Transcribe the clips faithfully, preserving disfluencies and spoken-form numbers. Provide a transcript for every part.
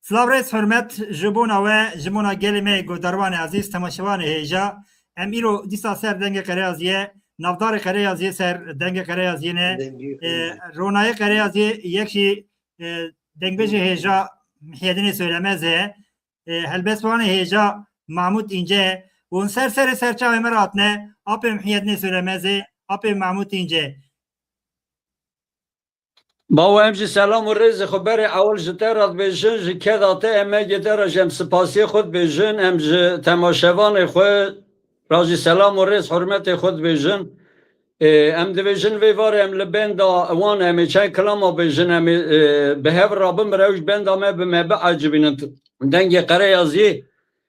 Silav rêz hurmet ji bona we, ji bona gelê me, guhdarvanê ezîz, temaşevanê hêja. Em îro dîsa ser Dengê Qereyaziyê, navdarê Qereyaziyê ser Dengê Qereyaziyê ne. Dengê Ee, Qereyaziyê. Ronayê Qereyaziyê yek jî, e, dengbêjê hêja Mihyedînê Söylemez e. E, helbestvanê hêja Mahmûd Înce. Hûn ser serê serçavê me re hatine, apê Mihyedînê Söylemez e, apê Mahmûd Înce. Bawo, em jî selam û rêzê xwe berê ewil ji te re dibêjin, ji keda te, emegê te re jî em spasiyê xwe dibêjin, em ji temaşevanê xwe re jî selam û rêz, hurmetê xwe dibêjin. Ê, em dibêjin vê varê em li benda wan, em ê çend kilama bêjin, em ê, ê, bi hev rabin, bi rewş benda me, bi me biecibînin. Dengê Qereyazî,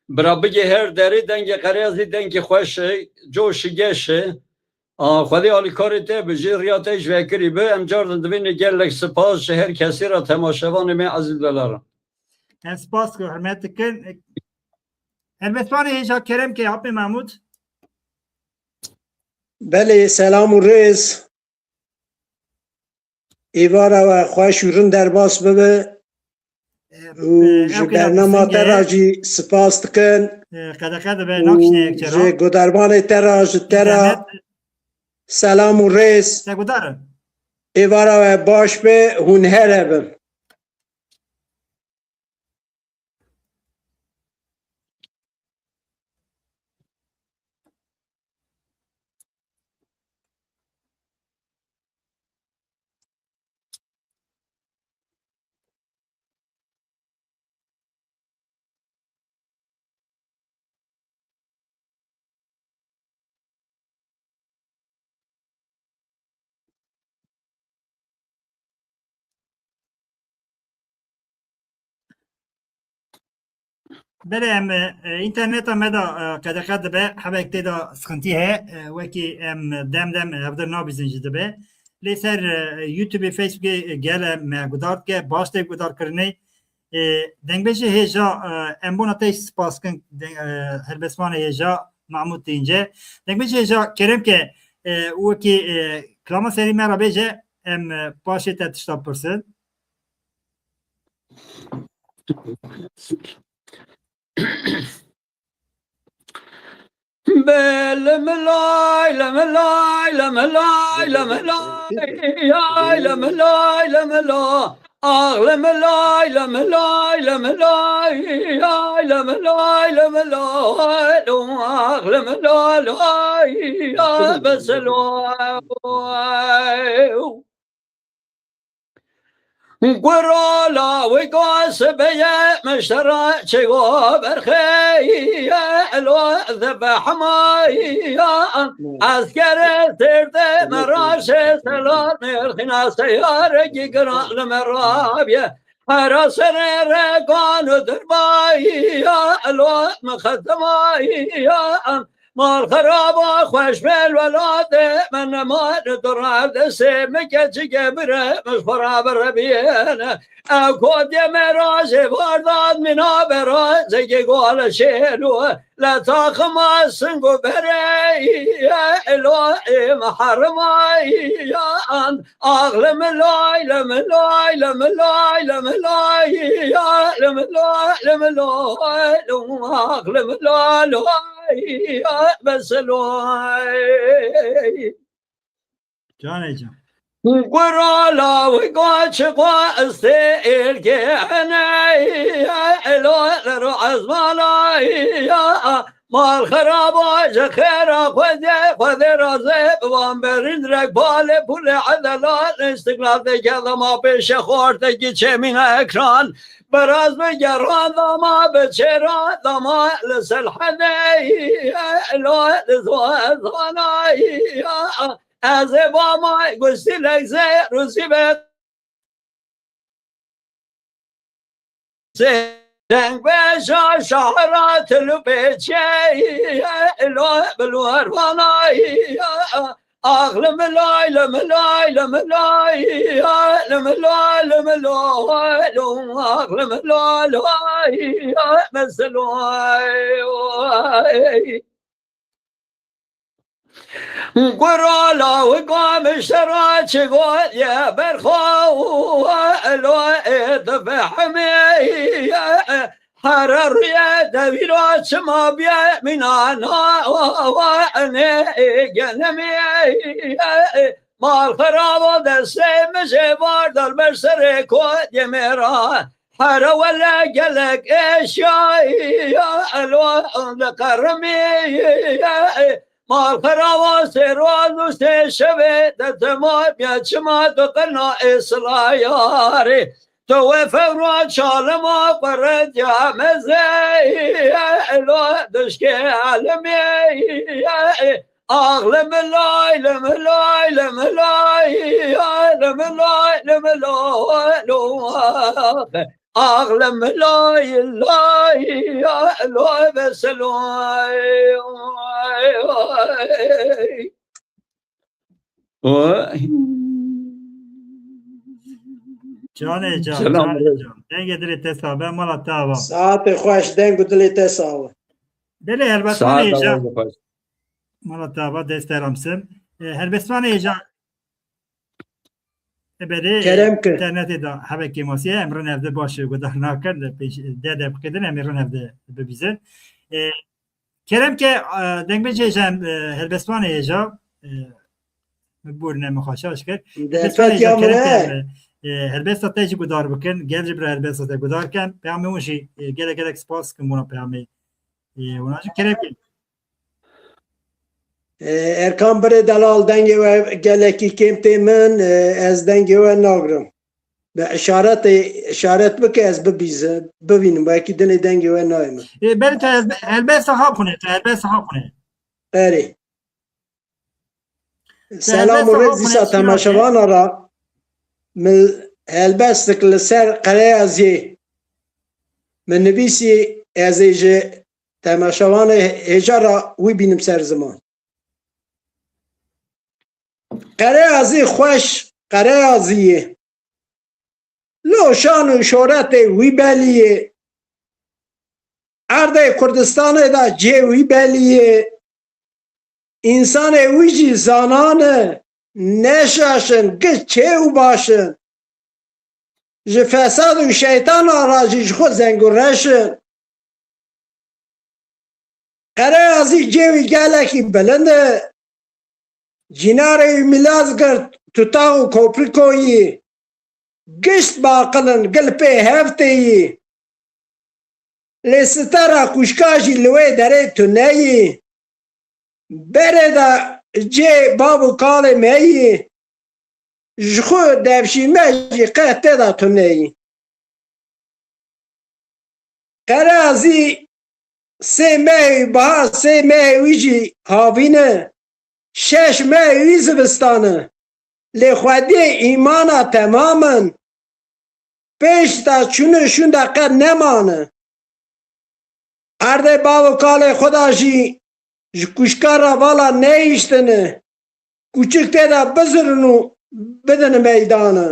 bira bigê her derê, Dengê Qereyazî dengê xweş e, coş û geş e. A, Xwedê alîkarê te bi, jê riya te ji vekirî bi. Em cardin divînê gelek spas ji her kesî re, temaşevanê me ezîz delaran. Em spas ku hurmet dikin. Helbestvanê hêja kerem ke apê Mahmûd. Belê, selam û rêz. Êvara we xweş û rind derbas bibe. Û ji bernama te re jî spas dikin. Qedexe dibe, nakişne yek çera. Ji gudarvanê te re, ji te re selam û rêz. Te gudar. Êvara we baş be, hûn here bin. Belê, em, e, interneta me de, e, qedexe dibe, hebek tê de sıkıntı heye, e, wekî em dem dem hevdir nabîzin jî dibe. Lê ser, e, YouTube, Facebookê, e, gele me gudar dike, baş tê gudarkirinê. E, dengbêjê hêja, e, em bona te spas kin, de, e, helbestvanê hêja Mahmûd Dînce. Dengbêjê hêja kerem ke, e, wekî, e, kilama serî me re bêje, em, e, paşê te tişta pirsin. Be limilay, limilay, limilay, limilay, yay, limilay, limila. Ah, limilay, limilay, limilay, yay, limilay, limilay, ah, limilay, lay, ya, besilay. Gurala wê gaz beye miştera çêgo berxeye elo zebe hemayan. Eskere serde meraşe selam erxina seyare gigra lemerabiye. Hera sere regan dirbaye elo mexedemayan. Mal xeraba xweş bel welatê me, nema li dora destê min keçike bire, min ji xwe re birebiyene. Ew kotiyê me rajê vardan, mîna berazekê gole şêlo. Le taxima sing û berê, elo ê meherima yan. Ax limilay, limilay, limilay, limilay, ya limilay, limilay, lim-, ax limilay, lay, ya besilay. Canê can. Gurala wê goçi xwe istê êlkê eney, elo lero ezmanay, ya. Mal xeraba ji xêra Xwedê, Xwedê razê bi wan berîn rek balê pulê edelan, îstiklal teke dema pêşe xortekî çêmîne ekran. Biraz bi geran dama bi çêra dama li selhedê, lo li zozanay. Ez ê bama gustî lek zê rûsî be. Deng beja şahra til û pêçe, lo bilwarvanay. Ax limilay, limilay, limilay, limilay, limilay, ax limilay, lay, mesilay. Gurala wika min şera çi gotiye berxwe û elo ê difehimê. Here rûye devîra çima biye mînana enê gelemê. Mal xeraba destê min jê bar dal ber serê kotiye mêra. Here wele gelek eşya elo diqerimê. Mal xeraba sê roz û sê şevê de tema biya çima diqirna êslayarê. Tu wê fewra çalima quretiya mezey elo dişkê elimê. Ax lim lay, lim lay, lim lay, lim lay, lim lay, lo. Ax lim lay, lay, lay, bes lay. Oy. Canê can, Selam canê aleyküm. Can. Dengê dilê te sax be, mala te ava. Saetê xweş, deng û dilê te sax be. Belê, helbestvanê Saet hêja. Ava xweş. Mala te ava, dest te ramsim. E, helbestvanê hêja. E, belê, e, kerem ke. Înternetê de hebe kêmasî ye, em rin evde baş gudar nakin, de pêş, de de bixedin, em ê rin evde bibîzin. E, kerem ke, e, dengbêjê hêja em, e, helbestvanê hêja, e, Min borîne, min xwe şaş kir. Defet ya min e. Helbesta te jî gudar bikin. Gel jî bira helbesta te gudar kin. Peyamê hûn jî, e, gelek gelek spas dikim bona peyamê, e, hûna jî kerem kin. E, Erkan birê delal, dengê we gelekî kêm tê min, e, ez dengê we nagrim. Bi işaretê, işaret bike ez bibîzim, bibînim. Belkî dinê dengê we nayê min. E, berê te ez, helbesta xwe xune, te helbesta xwe xune. Erê. Selam û rêz dîsa temaşevana re. Min helbestik li ser qereya zê min nivîsî, ez ê ji temaşevanê hêja re wî bînim ser ziman. Qereya zê xweş, qereya zê ye. Lo şan û şoretê wî belî ye. Erdê Kurdistanê de cihê wî belî ye. Însanê wî jî zanan e, ne şaş in, giş çê û baş in. Ji fesad û şeytana re jî ji xwe zeng û reş in. Qereya zî cihê wî gelekî bilind e. Cînarê wî Mîlazgirt, Tutaq û Koprikoyî, gişt baqil in, gil pê hev tê yî. Lê sitera kuşka jî li wê derê tune yî. Berê de cê bav û kalê me yî. Ji xwe devşîrme jî qeh tê de tune yî. Qereya zî sê mehê biha, sê mehê wî jî havîn e. Şeş mehê wî zivistan e. Lê xwediyê îmana temam in. Pêş de çûne şûnde qet nemane. Erdê bav û kalê xwe de jî ji kuşka re vala nehiştine. Kûçik tê de bizirin û bidin meydana.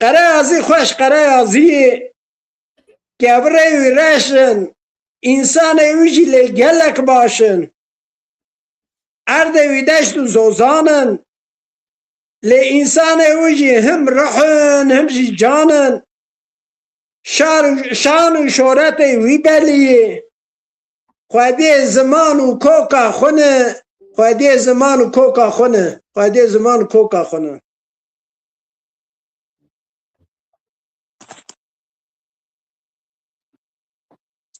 Qereya zî xweş qereya zî ye. Kevirê wî reş in. Însanê wî jî lê gelek baş in. Erdê wî deşt û zozan in. Lê însanê wî jî him ruh in, him jî can in. Şar û, şan û şoretê wî belî ye. Xwediyê ziman û koka xwe ne, xwediyê ziman û koka xwe ne, xwediyê ziman û koka xwe ne.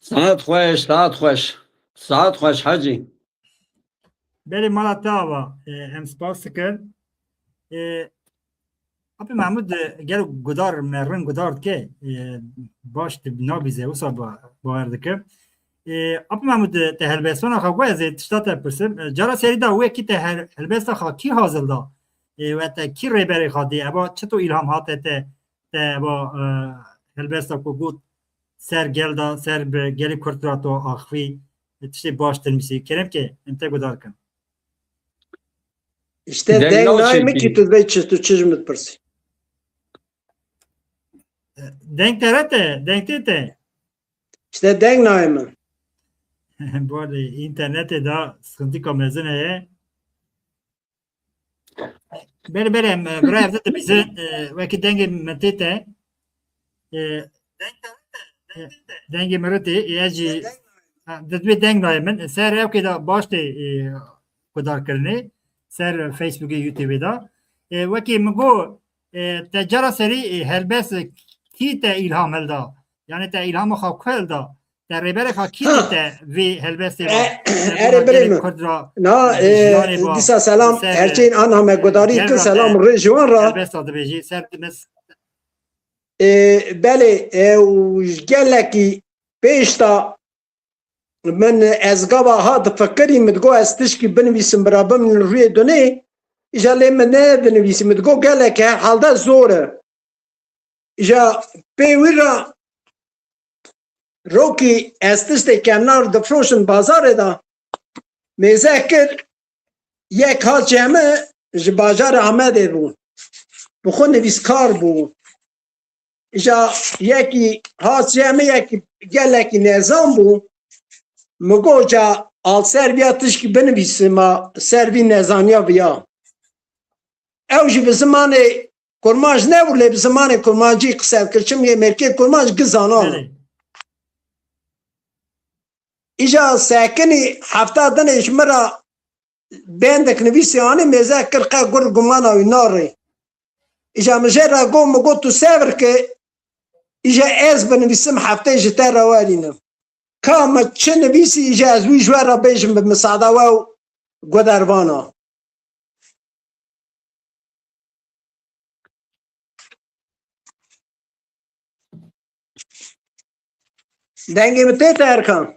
Saet xweş, saet xweş. Saet xweş, Hecî. Belê, mala te ava, e, em spas dikin. E, Apê Mehmûd, e, gelo gudar me rin gudar dike, e, baş tu nabîze, wisa ba-, bawer dikim. E, Apê Mehmûd, e, te helbestwana xwe got, ez ê tişta te pirsim. E, cara serî de wekî te hel-, helbesta xwe kî hazir da? E, we te kî rêberê xwe dî? Eva çito îlham hate te, te eva, e, helbesta ku got ser gel da, ser bi gelê Kurd ra to axivî, e, tiştê baş dinivîsî. Kerem ke, em te gudar kin. Îşte deng nayê min kî tu dibê çi, tu çi ji min dipirsî? Deng te re te, deng tê te. Îşte deng nayê min. Bu arada internetê de sıkıntı mezin heye. Belê, belê, em, e, bira, ev de dibîzin, e, wekî dengê min tê te. E, e, dengê min tê, e, ez jî, ha, didibê deng nayê min. Ser ewkê de baş tê, e, guhdar kirinê. Ser Facebookê, YouTubeê de. E, wekî min got, e, te cara serî, e, helbest, e, kî te îlham hilda? Yani te îlhama xwe ku hilda? Te rêberê xwe kî Ha, dî te vê helbestê e, re? Te erê bona birê gelê min. Kurd re, Na, e, e, jiyanê ba, dîsa selam, ser, herçeyên ana me gudarî gel kir, re selam te rê ji wan re. Helbesta dibêjî, ser dimes. E, belê, e, û ji gelekî pêş de min ez gava ha difikirî, min digot ez tişkî binivîsim bira bimînin rûyê dunê, îja lê min nedinivîsî, min digot gelek herhalde zor e. Îja pê wî re rokî ez tiştê kemnar difroşin bazarê de mêze kir, yek hat ceme ji bajarê Amedê bû. Bi xwe nivîskar bû. Îja yekî hat ceme yekî gelekî nezan bû. Min got ca al ser viya tişkî binivîsima ser vî nezaniya viya. Ew jî bi zimanê kurmanc nebû, lê bi zimanê kurmancî qise dikir. Çimkî mêrkê kurmanc gi zanan. Belê. Îja sekinî hefta dinê ji min re bendek nivîsî anî, mêze kir qe gur gumana wî narê. Îja min jê re got, min got tu sebir ke, îja ez binivîsim heftê ji te re werînim. Ka min çi nivîsî, îja ez wî ji we re bêjim bi misada we û gudervana. Dengê min tê te Erkan?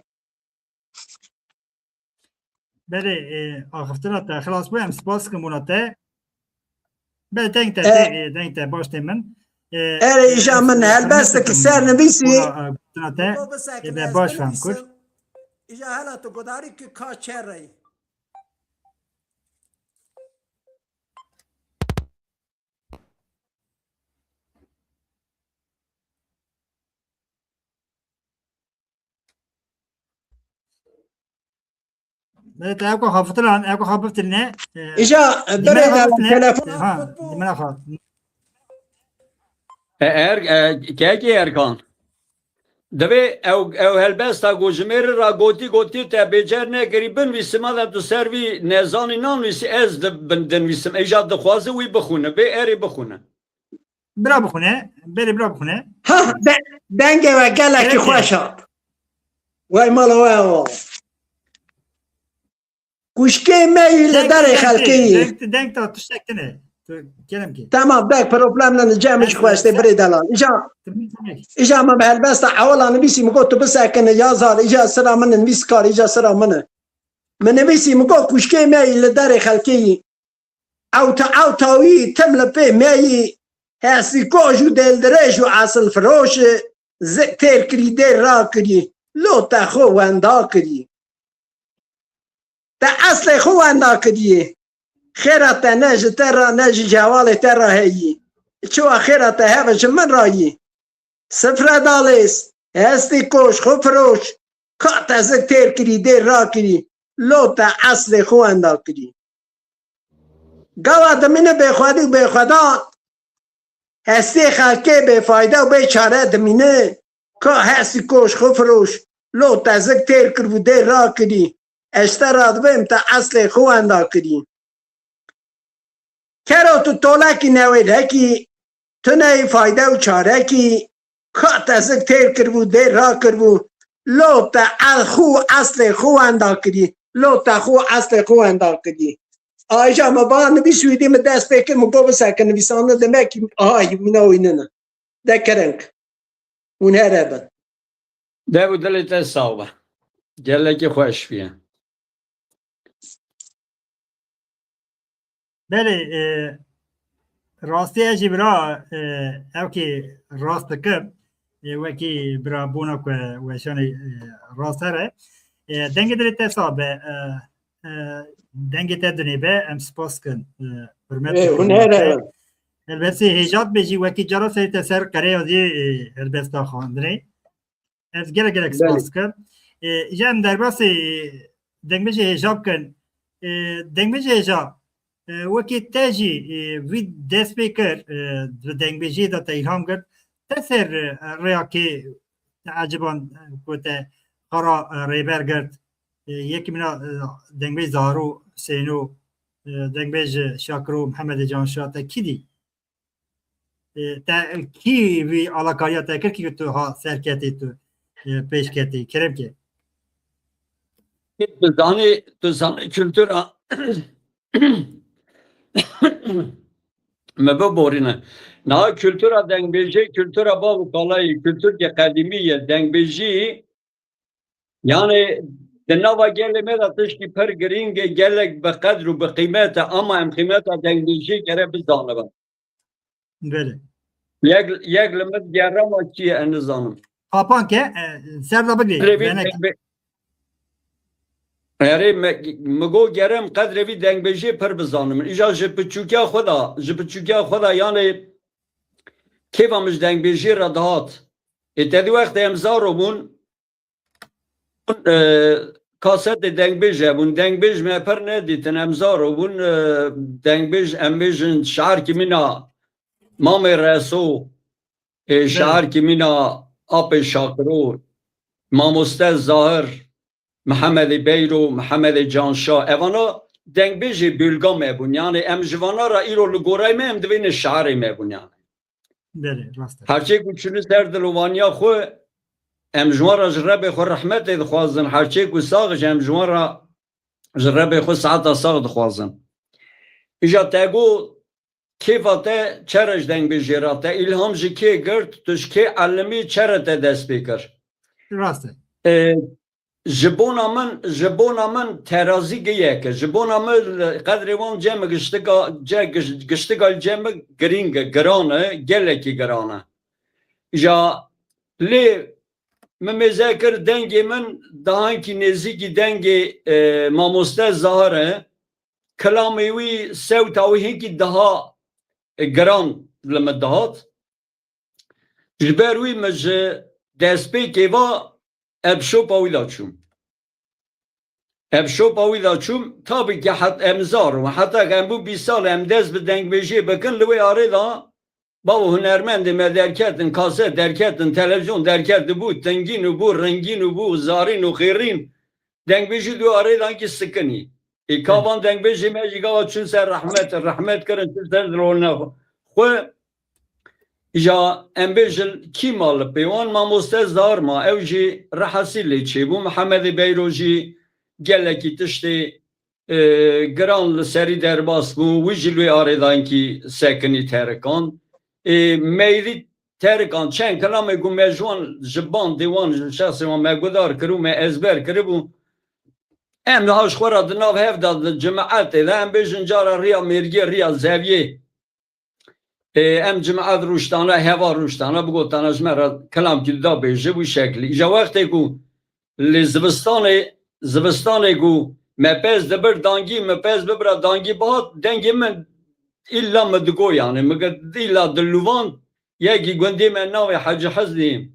Belê, e, axiftina te xilas bû, em spas dikin bona te. Belê, deng te, E, tê, e, deng te baş tê min. E, Erê, e, îja em, min e, hurmet helbestekî dikin ser nivîsî. Bona, e, gotina te, Bo bisekine e, be ez baş fem kir. Binivîsim. Îja hela tu gudarî ki ka çerrey. Belê, te eko xafitilan, eko xafitirine, e, Îja, dimena berê de xafitine, telefon. Ha, dimena xafitine. E, er, e, kekê Erkan. Divê ew, ew helbesta ku ji mêrê re gotî, gotî te bêcer nekirî, binivîsî, madem tu ser vî nezanî nanivîsî, ez di-, bin-, dinivîsim. Îja dixwaze wî bixwîne, bê erê bixwîne. Bira bixwîne, berê bira bixwîne. Ha, de-, dengê we gelekî Gelekî. Xweş hat. Wey mala we awa. Kuşkê me yî li Deng, derê deng, xelkê yî. Deng, deng ta tiştek tine. Tu kerem ki. Tamam, bek problem nene, cem ji xweş tê birê delal. Îca, Tamam, tamam. Îca me bi helbesta ewila nivîsî, min got tu bisekine, ya zal, îca sira min in, nivîskar, îca sira min e. Min nivîsî, min got kuşkê me yî li derê xelkê yî. Ewta, ewta wî tim li pê me yî. Hestî koş û dêldirêj û esil firoş e. Zik têr kirî, dêr rakirî. Lo te xwe wenda kirî. Te eslê xwe wenda kiriye. Xêra te ne ji te re, ne ji cevalê te re heyî. Çiwa xêra te heve ji min re yî. Sifre dalêz, hestî koş, xwe firoş. Ka te zik têr kirî, dêr rakirî. Lo te eslê xwe wenda kirî. Gava dimîne bêxwedî û bêxwedan. Hestê xelkê bêfayde û bêçare dimîne. Ka hestî koş, xwe firoş. Lo te zik têr kiribû, dê rakirî. Ez ji te re dibêm, te eslê xwe wenda kirî. Kero tu tolekî newêlekî, tu neyê fayde û çarekî. Ka te zik têr kiribû, dê rakiribû. Lo te el xwe û eslê xwe wenda kirî. Lo te xwe û eslê xwe wenda kirî. Aja me va nivîs wîdî min dest pê kir, min got bisekin nivîsandin, demekî aha, wîna wî nine. De kerem. Hûn here bin. Dev û dilê te sax be. Gelekî xweş bûye. Belê, e, rastî ez jî bira, e, ewkî rast dikim. E, wekî bira bona ku weşanê, e, rast here. E, dengê dilê te sax be. E, e, dengê te dinê be, em spas dikin. E, hurmet Ê, dikin hûn bona here te. Helbestê hêjat be jî wekî cara serê te ser qereya dê, e, helbesta xwendinê. Ez gelek gelek Belê. Spas dikim. E, îja em derbasî dengbêjê hêja bikin. E, dengbêjê hêja, e, wekî te jî, e, vî dest pê kir, e, di dengbêjiyê de te îlham girt. Te ser, e, rêya kê te eciban, e, ku te xwe ra, e, rêber girt? E, yekî min a, e, dengbêj Zaro Husêno, e, dengbêj Şakiro Mihemedê Canşa, te kî dî? E, te kî vî alakariya te kir, kî tu ha serketî tu, e, pêş ketî? Kerem ke. Tu zanî, tu zanî kultura me biborîne. Niha kultura dengbêjê, kultura bav û kalayî, kulturkê qedîmî ye. Dengbêjî, yani, di nava gelê me de tişkî pir girîng e, gelek bi qedr û bi qîmet e, ama em qîmeta dengbêjiyê gere bizanibin. Belê. Yek, yek li min gerema çi ye, ez nizanim. Qapan ke, e, ser de bigirê, Lê vî venek. dengbe-, Erê, me, mi got gerem qedrê vî dengbêjiyê pir bizanim. Îja ji piçûkiya xwe de, ji piçûkiya xwe de, yani, kêfa min ji dengbêjiyê re dihat. Ê te dî wextê em zaro bûn, e, kasetê dengbêj hebûn. Dengbêj me pir nedîtin. Em zaro bûn, e, dengbêj, em bêjin şairkî mîna Mamê Reso, e, Evet. şairkî mîna Apê Şakiro, Mamoste Zahir, Mihemedê Beyro, Mihemedê Canşa. Evana dengbêjê bölga me bûn. Yani em ji vana re îro li gorayê me em divêne şairê me bûn yani. Belê, rast e. Her çê ku çûnî ser dilovaniya xwe, em ji wan re ji Rebê xwe rehmetê dixwazin. Her çê ku sax ji em ji wan re ji Rebê xwe saeta sax dixwazin. Îja te got, kêfa te çere ji dengbêjê re, te îlham ji kê girt, tu ji kê elimî, çere te dest pê kir? Rast e. E, Ji bona min, ji bona min terazî giyek e. Ji bona min li qedrê wan cem giştika, ce giş-, giştika li cem girîng e, giran e, gelekî giran e. Ja lê min mêze kir dengê min dahankî nêzîkî dengê, e, mamoste Zahir e. Kilamê wî, sewta wî hinkî daha, e, giran li min dihat. Ji ber wî min ji destpêkê va ev şopa wî da çûm. Ev şopa wî da çûm, tabî ki het-, em zar bûn. Heta ki em bû bîst sal em dest bi dengbêjiyê bikin, li wê arê da bavo hunermendê me derketin, kaset derketin, televizyon derket, dibû tingîn û bû ringîn û bû zarîn û xêrîn. Dengbêjî di wê arê da ki sikinî. Ê ka van dengbêjê me jî gava çûn ser rehmet, rehmet kirin, çûn ser dilona xwe. Îja em bêjin kî ma li pê wan, mamoste Zahir ma, ew jî rehesî lê çêbû. Mihemedê Beyro jî gelekî tiştê, e, giran li serî derbas bû. Wî jî li wê arê da hinkî sekinî, terikand. Ê, Meyrî terikand. Çend kilamê ku me ji wan, ji bandê wan, ji şexsê wan me guhdar kiribû, me ezber kiribû. Em niha ji xwe re di nav hev de, di cimetê de, em bêjin cara riya mêrgê, riya zeviyê. Ê, em cimet rûştane, heva rûştane, bigotane ji me re kilamkî da bêje wî şeklî. Îja wextê ku li zivistanê, zivistanê ku me pez dibir dangî, me pez bibira dangî bihat, dengê min îlla min digo yani. Min got îlla dilûvand, yekî gundê me navê Hecî Hiznî,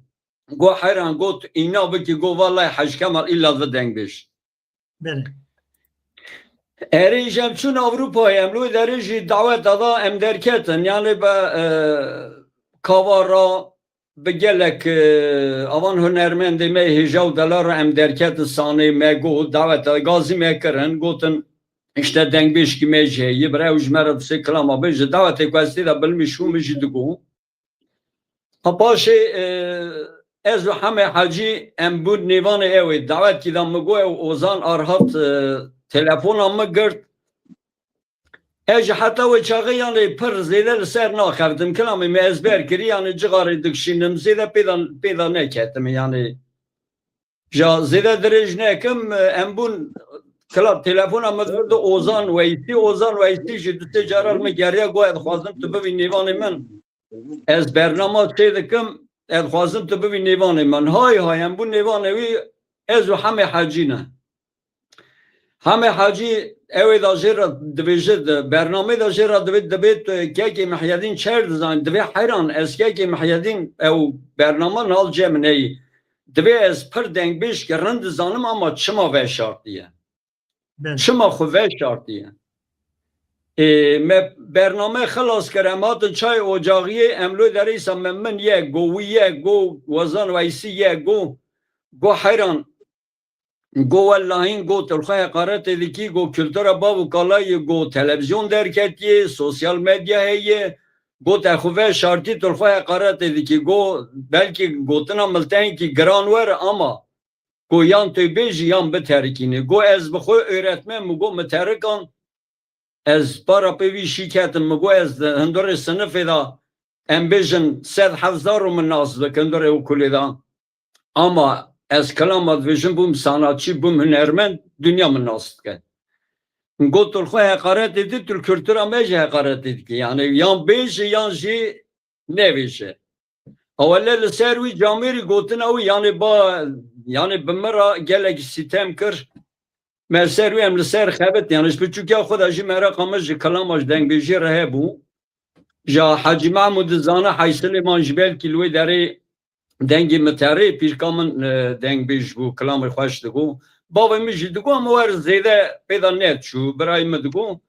got heyran, got îna bikî, got vallahi Hecî Kemal îlla di dengbêj. Belê. Erê, îja em çûn Ewropayê, em li wê derê jî daweta da em derketin. Yani bi, e, kava ra, bi gelek, e, avan hunermendê me hêja û delal ra em derketin sanê me got, daweta gazî me kirin, gotin, işte dengbêjkî me jî heye, bira ew ji me re du sê kilama bêje, dawetê ku ez tê de bilimî şû min jî digot. Ha paşê, e, ez û Hemê Hecî em bûn nêvanê ew ê. Dawetkî da min got ew Ozan Arhat, e, telefona min girt. Ez ji heta wê çaxê yani pir zêde li ser naxevitim. Kilamê me ezber kirî yani cixarê dikişînim. Zêde pêda, pêda neketim yani. Ja zêde dirêj nekim, em bûn kila telefona min girdo Ozan Weysî, Ozan Weysî jî du sê cara li min geriya got, ez dixwazim tu bivî nêvanê min. Ez bernama çê dikim, ez dixwazim tu bivî nêvanê min. Hay hay, em bûn nêvanê wî, ez û Hemê Hecî ne. Hemê Hecî ew ê da jê re dibêje, di bernameyê de jê re dibê, dibê tu kekê Mihyedîn çer dizanî, divê heyran, ez kekê Mihyedîn ew bernama nal cem neyî. Divê ez pir dengbêj ki rind dizanim ama çima veşartiye. Çima xwe veşartiye. Ê, me bername xilas kir, em hatin çayê ocaxiyê, em lo derê îsa me min ye, go wî ye, go Wezan Weysî ye, go, go heyran, go wellahîn, go tu li xwe heqaretê dikî, go kultura bav û kalayê, go televizyon derketiye, sosyal medya heye, go te xwe veşartî, tu li xwe heqaretê dikî, go belkî gotina miltehînkî giran were ama Go yan tu bêjî yan biterikînî. Go ez bi xwe öğretmen, mi go mi terikan, ez para pê vî şî ketim, mi go ez di hundirê sinifê de, em bêjin sed hezar û min nas dike hundirê okulê de. Ama ez kilama dibêjim, bûm sanatçî, bûm hunermend, dinya min nas dike. Go tu li xwe heqaretê dî, tu li kultura me jî heqaretê dikî. Yani yan bêjî yan jî nevêje. Ewele li ser wî camêrî gotina wî, yanê ba, yanê bi min re gelekî sîtem kir. Me ser wî em li ser xebit, yanê ji piçûkiya xwe de jî meraqa min ji kilama ji dengbêjiyê re hebû. Ja Hecî Mehmûd dizane, Hecî Silêman jî belkî li wê derê dengê min terê, pîrka min, e, dengbêj bû, kilamê xweş digo. Bavê min jî digo, em wer zêde pê de nediçû, birayê min digo.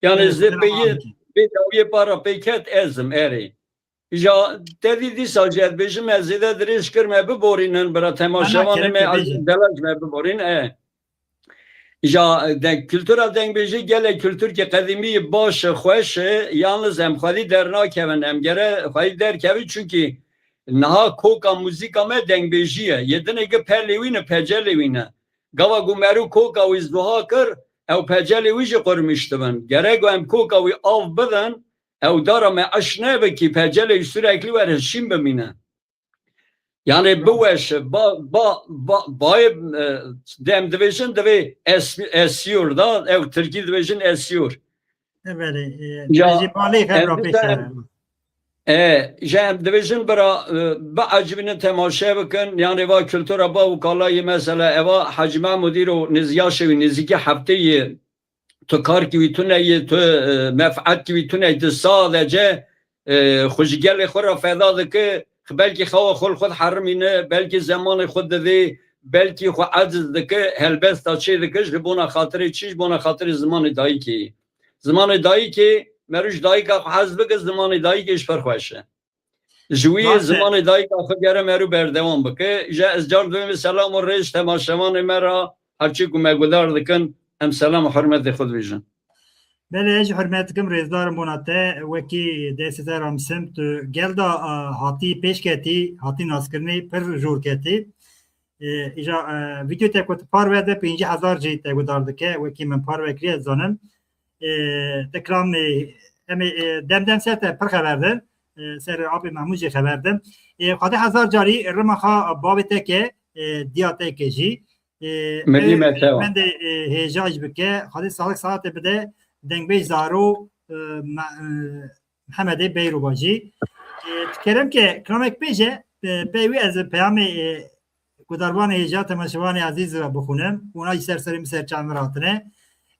Yanê Evet, zê pê yê, pê dawiyê para pê ket ez im, erê. Ja tevî dîsa jî ez dibêjim, ez zêde dirêj kir, me biborînin, bira temaşevanê me, bêjin. Delal ji me biborîn, e. Ja de, kultura dengbêjî gelek kulturkê qedîmî baş e, xweş e, yalniz em xwedî dernakevin, em gere xwedî derkevin, çunkî niha koka muzîka me dengbêjî ye. Yê dinê gi pelê wî ne, pecelê wî ne. Gava ku merû koka wî zuha kir, ew pecelê wî jî qurmîş dibin. Gerek em koka wî av bidin, ew dara me eş nebikî, pecelê wî sürekli were şîn bimîne. Yani biweşe, ba, ba, ba, bayê, e, dem dibêjin, divê es-, esiyur da, ew tirkî dibêjin esiyur. Belê, e, Ya, jî balê em xebra pê dibêjin kere. E, ji em dibêjin bira, e, biecibînin temaşe bikin, yani va kultura ba û kalayê mesela eva Hacî Mehmûd îro nêz-, yaşê wî nêzîkî heftê ye, tu karkî wî tune ye, tu, e, mef'etkî wî tune ye, tu sadece, e, xwe ji gelê xwe re feda dike, belkî xewa xwe li xwe diherimîne, belkî zemanê xwe didê, belkî xwe eciz dike, helbesta çê dike, ji bona xatirê çi, ji bona xatirê zimanê dayikê. Zimanê dayikê, merû ji dayika xwe hez bike, zimanê dayikê ji pir xweş e. Ji wî Baş e. Zimanê dayika xwe gere merû berdewam bike. Ji ez car dibêm selam û rêz temaşevanê me re, her çi ku me guhdar dikin, em selam û hurmetê xwe dibêjin. Belê, ez jî hurmet dikim, rêzdar im bona te. Wekî destê te ra misim, tu gel da, a, hatî pêşketî, hatî naskirinê pir jor ketî. E, îja, e, vîdeo te ku tu parve de pêncî hezar cî te guhdar dike, wekî min parve kiriye, ez zanim. E, te kilam, e, em ê, e, dem dem ser te pir xeber din. E, ser apê Mehmûd jî xeber din. E, xwedê hezar carî rima xwe bavê te ke, e, diya te ke jî. E, Milî ew me tewa. Mendê, e, hêja jî bike. Xwedê sağlık saate bide. Dengbêj Zaro, e, me-, e, Mihemedê Beyroba jî. E, tu kerem ke kilamek bêje, e, pey wî ez peyamê, e, gudarvanê hêja temaşevanê ezîz re bixwînim. Wana jî ser serê min ser çavê min re hatine.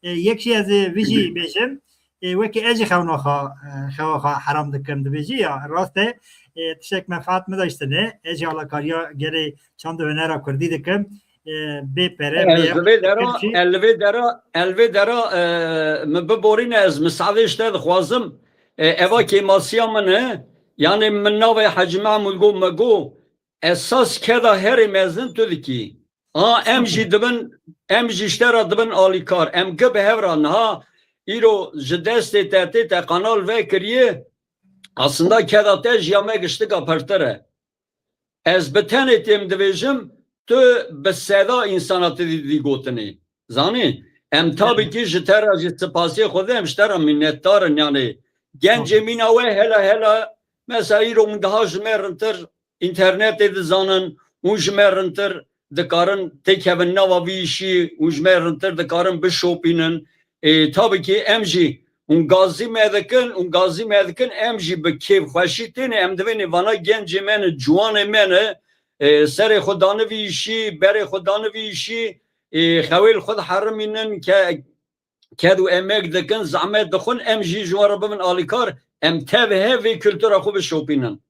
E, yek jî ez ê vî jî bêjim. E, wekî ez jî xewna xwe, e, xewa xwe heram dikim dibêjî ya. Rast e, e, tiştek menfaat min de ji tine. Ez jî alakariya gelê çand û hunera kurdî dikim. E, bê pere, bê Ez li vê dera, ez li vê dera, ez li vê dera, e, min biborîne, ez misadê ji te dixwazim. E, eva kêmasiya min e. Yanê min navê Hecî Mehmûd got, me got, esas keda herê mezin tu dikî. Ha, em jî dibin, em jî ji te re dibin alîkar. Em gi bi hev re niha îro ji destê te tê te kanal vekiriye. Aslında keda te ji ya me giştika pirtir e. Ez bi tenê têm dibêjim, tu bi seda însana tu dî, dî gotinê. Zanî? Em tabii ki ji te re jî spasiyê xwe de em ji te re minnetdar in. Yanî gencê mîna we hela hela, mesela îro hûn daha ji me rintir înternetê dizanin, hûn ji me rintir dikarin têkevin nava vî îşî, hûn ji me rintir dikarin bişopînin. Ê, tabii ki em jî hûn gazî me dikin, hûn gazî me dikin, em jî bi kêfxweşî têne, em divênê vana gencê me ne, ciwanê me ne, ê, serê xwe dane vî îşî, berê xwe dane vî îşî, ê, xewê li xwe diherimînin, ke-, ked û emek dikin, zehmet dixwin, em jî ji wan re bibin alîkar, em tev hev vê kultura xwe bişopînin.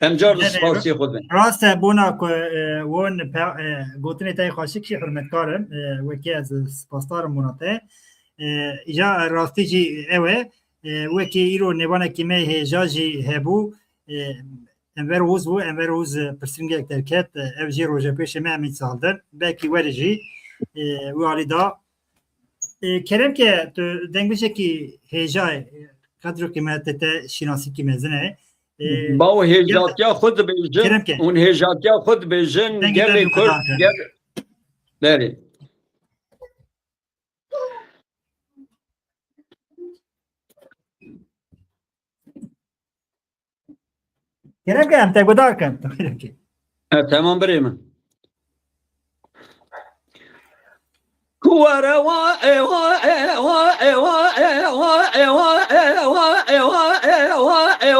Em car spasî xwe bin. Rast e, bona ku, e, won pe-, e, gotinê te yê xweşik jî hurmetkar im. E, wekî ez spasdar im bona te. E, îja rastî jî ew e. E, wekî îro nêvanekî me hêja jî hebû. E, Enver Oğuz bû. Enver Oğuz, e, pirsîngek derket. E, ev jî rojepêşê me em î sal din. Belkî werê jî, e, wî alî da. E, kerem ke tu dengbêjekî hêja ye, e, qedro qîmetê te şînasîkî mezin e. E, Baw hêjatiya xwe dibêjin, kerem ke. Hûn hêjatiya xwe dibêjin, dengê te gelê Kurd, gel-, berê. Kerem ke em te guhdar kin. E, temam birê min. Ku were wa, e, wa, e, wa, e, wa, e, wa, e, wa, e, wa, e, wa, e, wa, e,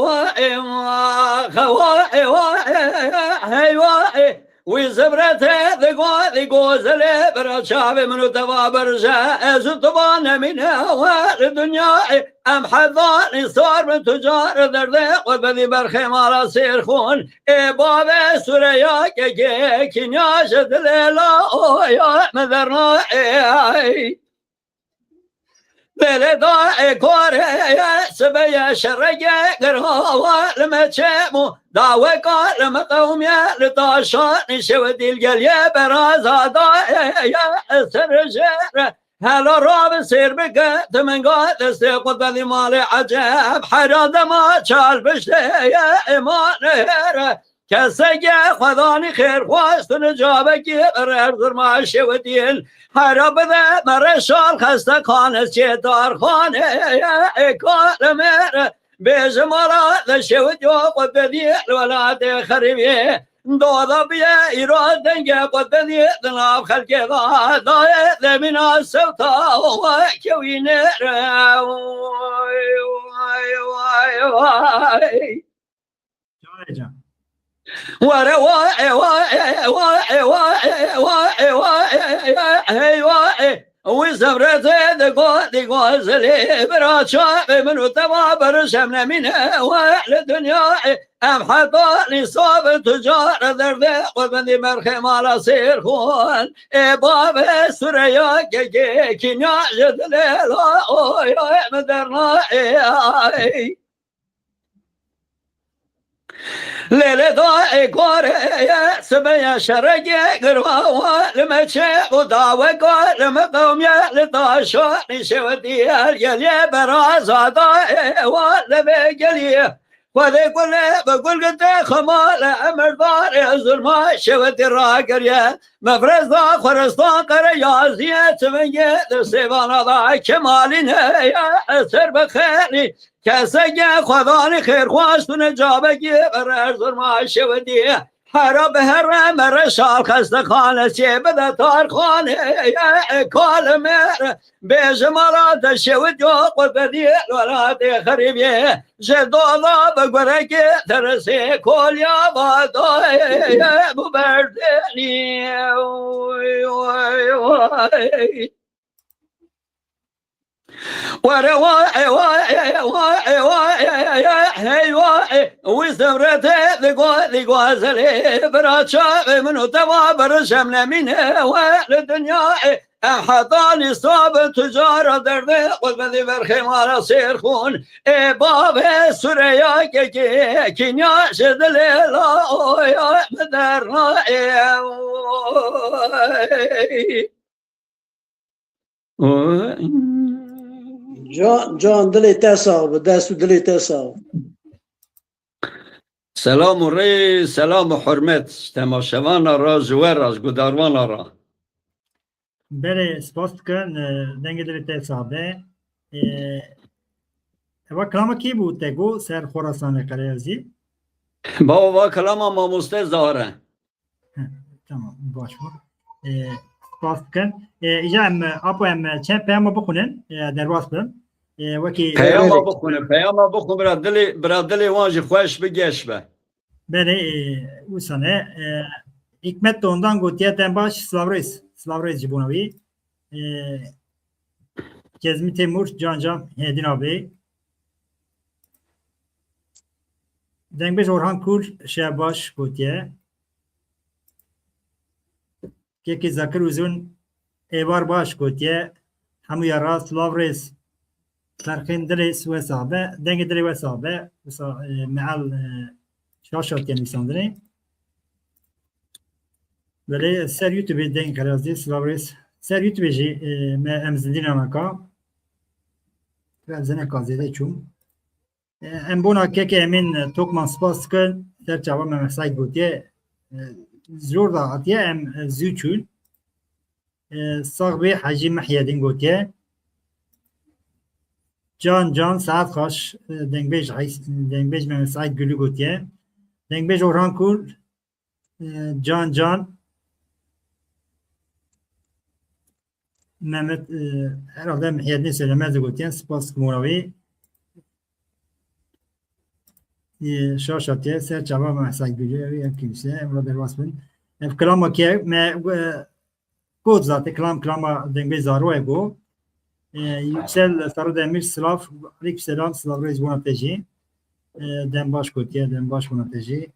wa, e, wa, e, wa, e, wa, e, hey, wa, e. Wî zibretê digo, digo zilê bira çavê min û te va birje, ez û tu va nemîne we li dinyayê. Em hezarî sar bin tu car derdê xwe bedî berxê mala sêrxûn. Ê bavê Sûreya kekê kînya ji dilê la oya min dernayê. Belê da ê korê ye, sibê ye şereke girawa li me çêbû. Daweka li me qewmiye li taşanî şewitî li geliyê beraza da ye, ser jêre. Hela rabe sêr bike, ti minga destê xwe bedî malê eceb. Hera dema çal piştê ye, êman here. Keseke xwedanî xêrxweş tu nicabekî bi rêz zirma şewitîn. Hera bide me reşal xestexane çê darxane ye, ê kalemêre. Bêje mala de şewit yo qutbedî li welatê xerîbî. Doda biye îro denge qutbedî di nav xelkê da. Dayê demîna sewta we kewî nêre. Vay, vay, vay, vay. Çawa can? Were wa, e, wa, e, wa, e, wa, e, wa, e, wa, e, e, hey, wa, e. Wî zevretê digo, digo zilê bira çavê min û te va beriş em nemîne we li dinyayê. Em heta nîsa bi tu car derdê xwe bendî berxê mala sêrxûn. Ê bavê Sûreya kekê kînya ji dilê la oya min dernayê. Lêlê da ê korê ye, sibê ye şerekê girva wa li me çê û daweka li me qewmiye li taşanî şewitî her geliyê beraza da ê wa li vê geliyê. Xwedê gulê bi gul gitê xemale emirdarê zulma şewitî ragiriye. Mefrez da xwerestan qere yaziyê çivingê di sêvana da kemalî neye eser bi xêrî. Keseke xwedanî xêrxweş tune cabekî bi rêz zirma şewitî. Hera bi here mere şal xestexane çê bide tarxanê ye kalemêre. Bêje mala te şewit yo qutbedî welatê xerîbê. Ji dola bi gurekê teresê kolya vadayê bu berdênî. Oy, oy, oy. Were wa, e, wa, e, wa, e, wa, e, e, e, hey, wa, e. Wî zevretê digo, digo zelê bira çavê min û te va beriş em nemîne we li dinyayê. Em heta nîsa bi tu cara derdê xwe bendî berxê mala sêrxûn. Ê bavê Sûreya kekê kînya ji dilê la oya min dernayê. Can, can dilê te sax bi, dest û dilê te sax bi. Selam û rê, selam û hurmet ji temaşevana re, ji we re, ji gudarvana re. Belê, spas dikin, e, dengê dilê te sax be. E, eva kilama kî bû te got ser Xorasanê Qereyazî? Bava, va kilama mamoste Zahar e. Heh, tamam, baş bû. E, spas dikin. E, îca em, apo em çend peyama bixwînin, e, derbas bin. E, wekî Peyama bixwîne, peyama bixwîne, bira dilê, bira dilê wan jî xweş bi, geş be. Belê, e, wisa ne, e, Hikmet Dondan gotiye, dem baş, silav rêz, silav rêz ji bona wî. E, Cezmî Temur, can can, Hêdîn abi. Dengbêj Orhan Kul, şev baş gotiye. Kekê Zakir Uzun, êvar baş gotiye. Hemûya rast, silav rêz. Ferqên dilê wesa be, dengê dilê wesa be. Wisa, e, meal, e, şaş hatiye nivîsandinê. Belê ser YouTubeê deng xerazî, silav rêz. Ser YouTubeê jî, e, me em zindî nanaka. Em zineka zêde çûm. E, em bona kekê Emîn Tokman spas dikin. Ser çava me Mehmet Saîd gotiye. E, zor da hatiye em, e, zû çûn. E, sax bê Hecî Mihyedîn gotiye. Can can saet xweş, e, dengbêj Eys-, dengbêj Mehmet Saîd Gulî gotiye. Dengbêj Orhan Kul, e, can can. Mehmet, e, herhalde Mihyedîn Söylemez de gotiye. Spas kumora wî. E, şaş hatiye, ser çava Mehmet Saîd Gulî, ev, ev kimse, ev derbas bin. Ev kilama ke me, e, Got zaten kilam kilama dengbêj Zaroyê bû. E, Yüksel Sarıdemir, silav, aleykum selam, silav rêz bona te jî. E, dem baş gotiye, dem baş bona te jî.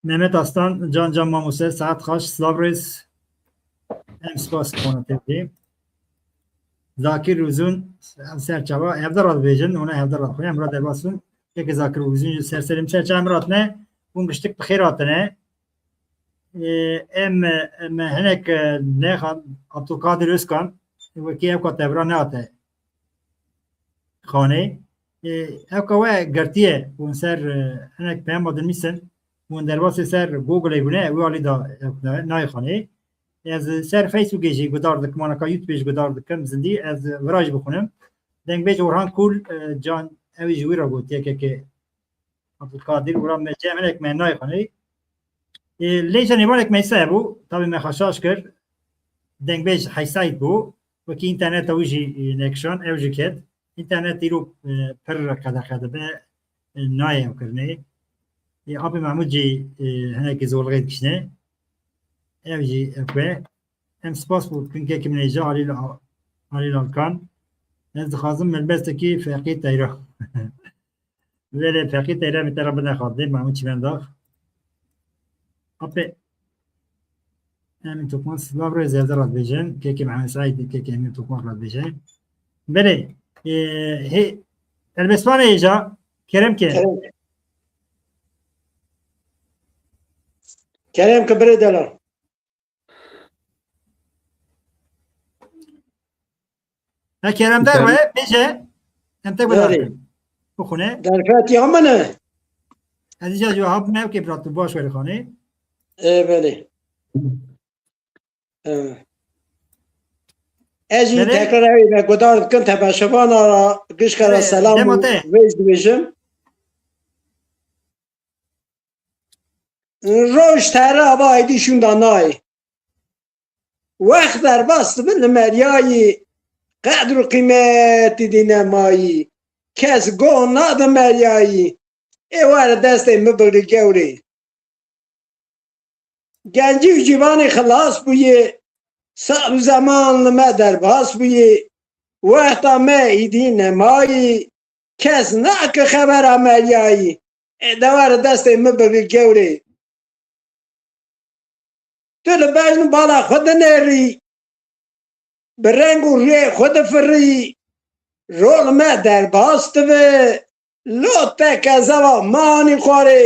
Mehmet Aslan, can can mamose, saet xweş, silav rêz. Em spas bona te jî. Zakir Uzun, em ser çava, hevdar radibêjin, ona hevdar radixwin, em ra derbas bin. Kekê Zakir Uzun, ser serê min ser çava em ratine, hûn giştik bi xêr hatine. Ê, em, em hinek, e, nexan, Abdulkadir Özkan, wekî ewka tevra nehate xanê. Ê, ewka we girtiye, hûn ser, e, hinek peyama dinivîsin, hûn derbasê ser Googleê bûne, wî alî da, e, nayê xanê. Ez ser Facebookê jî gudar dikim, anaka YouTubeê jî gudar dikim, zindî, ez vira jî bixwînim. Dengbêj Orhan Kul, e, can, ew jî wî re gotiye, kekê Abdulkadir, wira me cem hinek me nayê xanê. E, lê ji nêvanek me îsa hebû, tabî me xwe şaş kir. Dengbêj Heysaîd bû. Wekî înterneta wî jî, e, nekişand, ew jî ket. Înternet îro, e, pir qedexe dibe, e, nayê ew kirinê. E, Apê Mehmûd jî, e, hinekî zorlixê dikişîne. Ew jî ew e. Em spas bo kinkekî min hêja Halîl A-, Halîl Alkan. Ez dixwazim helbestekî Feqî Teyra. Belê, Feqî Teyra min te re bide xwe dê, Mahmûd Çimendax. Apê, Emîn Tokman, silav rêz, ez re dibêjin. Kekê Mehmet Saîd, kekê Emîn Tokman re dibêje. Belê, e, hê, helbestvanê hêja, kerem ke. Kerem. Kerem ke birê delal. He, Kerem derve, bêje. Em tek Belê. Bidarkin. Bixwîne. Derfet ya min e. Ez îca cevap ne ke brat, tu baş weri xanê. E, belê. E. Ez jî Belê. Tekrar evî me gudar dikin, tebeşevana ra, gişka ra Belê, selam dema û te. Rêz dibêjim. Roj tere ava êdî şûnda nayê. Wext derbas dibe li meriyayî, qedr û qîmetî dî nemayî. Kes go nade meriyayî. Ê were destê min bigre gewrê. Gencî û cîvanê xilas bûye, sal û zeman li me derbas bûye. Wexta me êdî nemayî, kes nake xebera meriyayî. Ê de were destê min bigre gewrê. Tu li bejn û bala xwe dinêrî, bi reng û rûyê xwe difirî, rol me derbas dibe, lo te kezeva manî xwarê,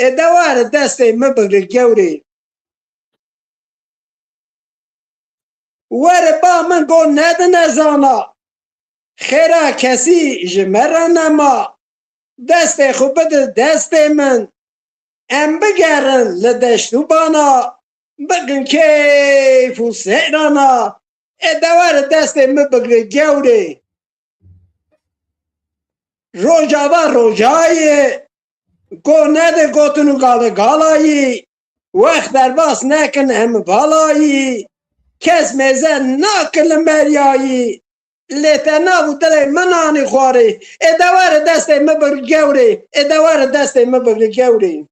ê de were destê min bigre gewrê. Were ba min go nede nezana, xêra kesî ji me re nema. Destê xwe bide destê min, em bigerin li deşt û bana, bikin keyf û seyrana, ê de were destê min bigre gewrê. Rojava rojayê, go nede gotin û gale galayî, wext derbas nekin em valayî, kes mêze nake li meriyayî, lê te nav û dilê min anî xwarê, ê de were destê min bigre gewrê, ê de were destê min bigre gewrê.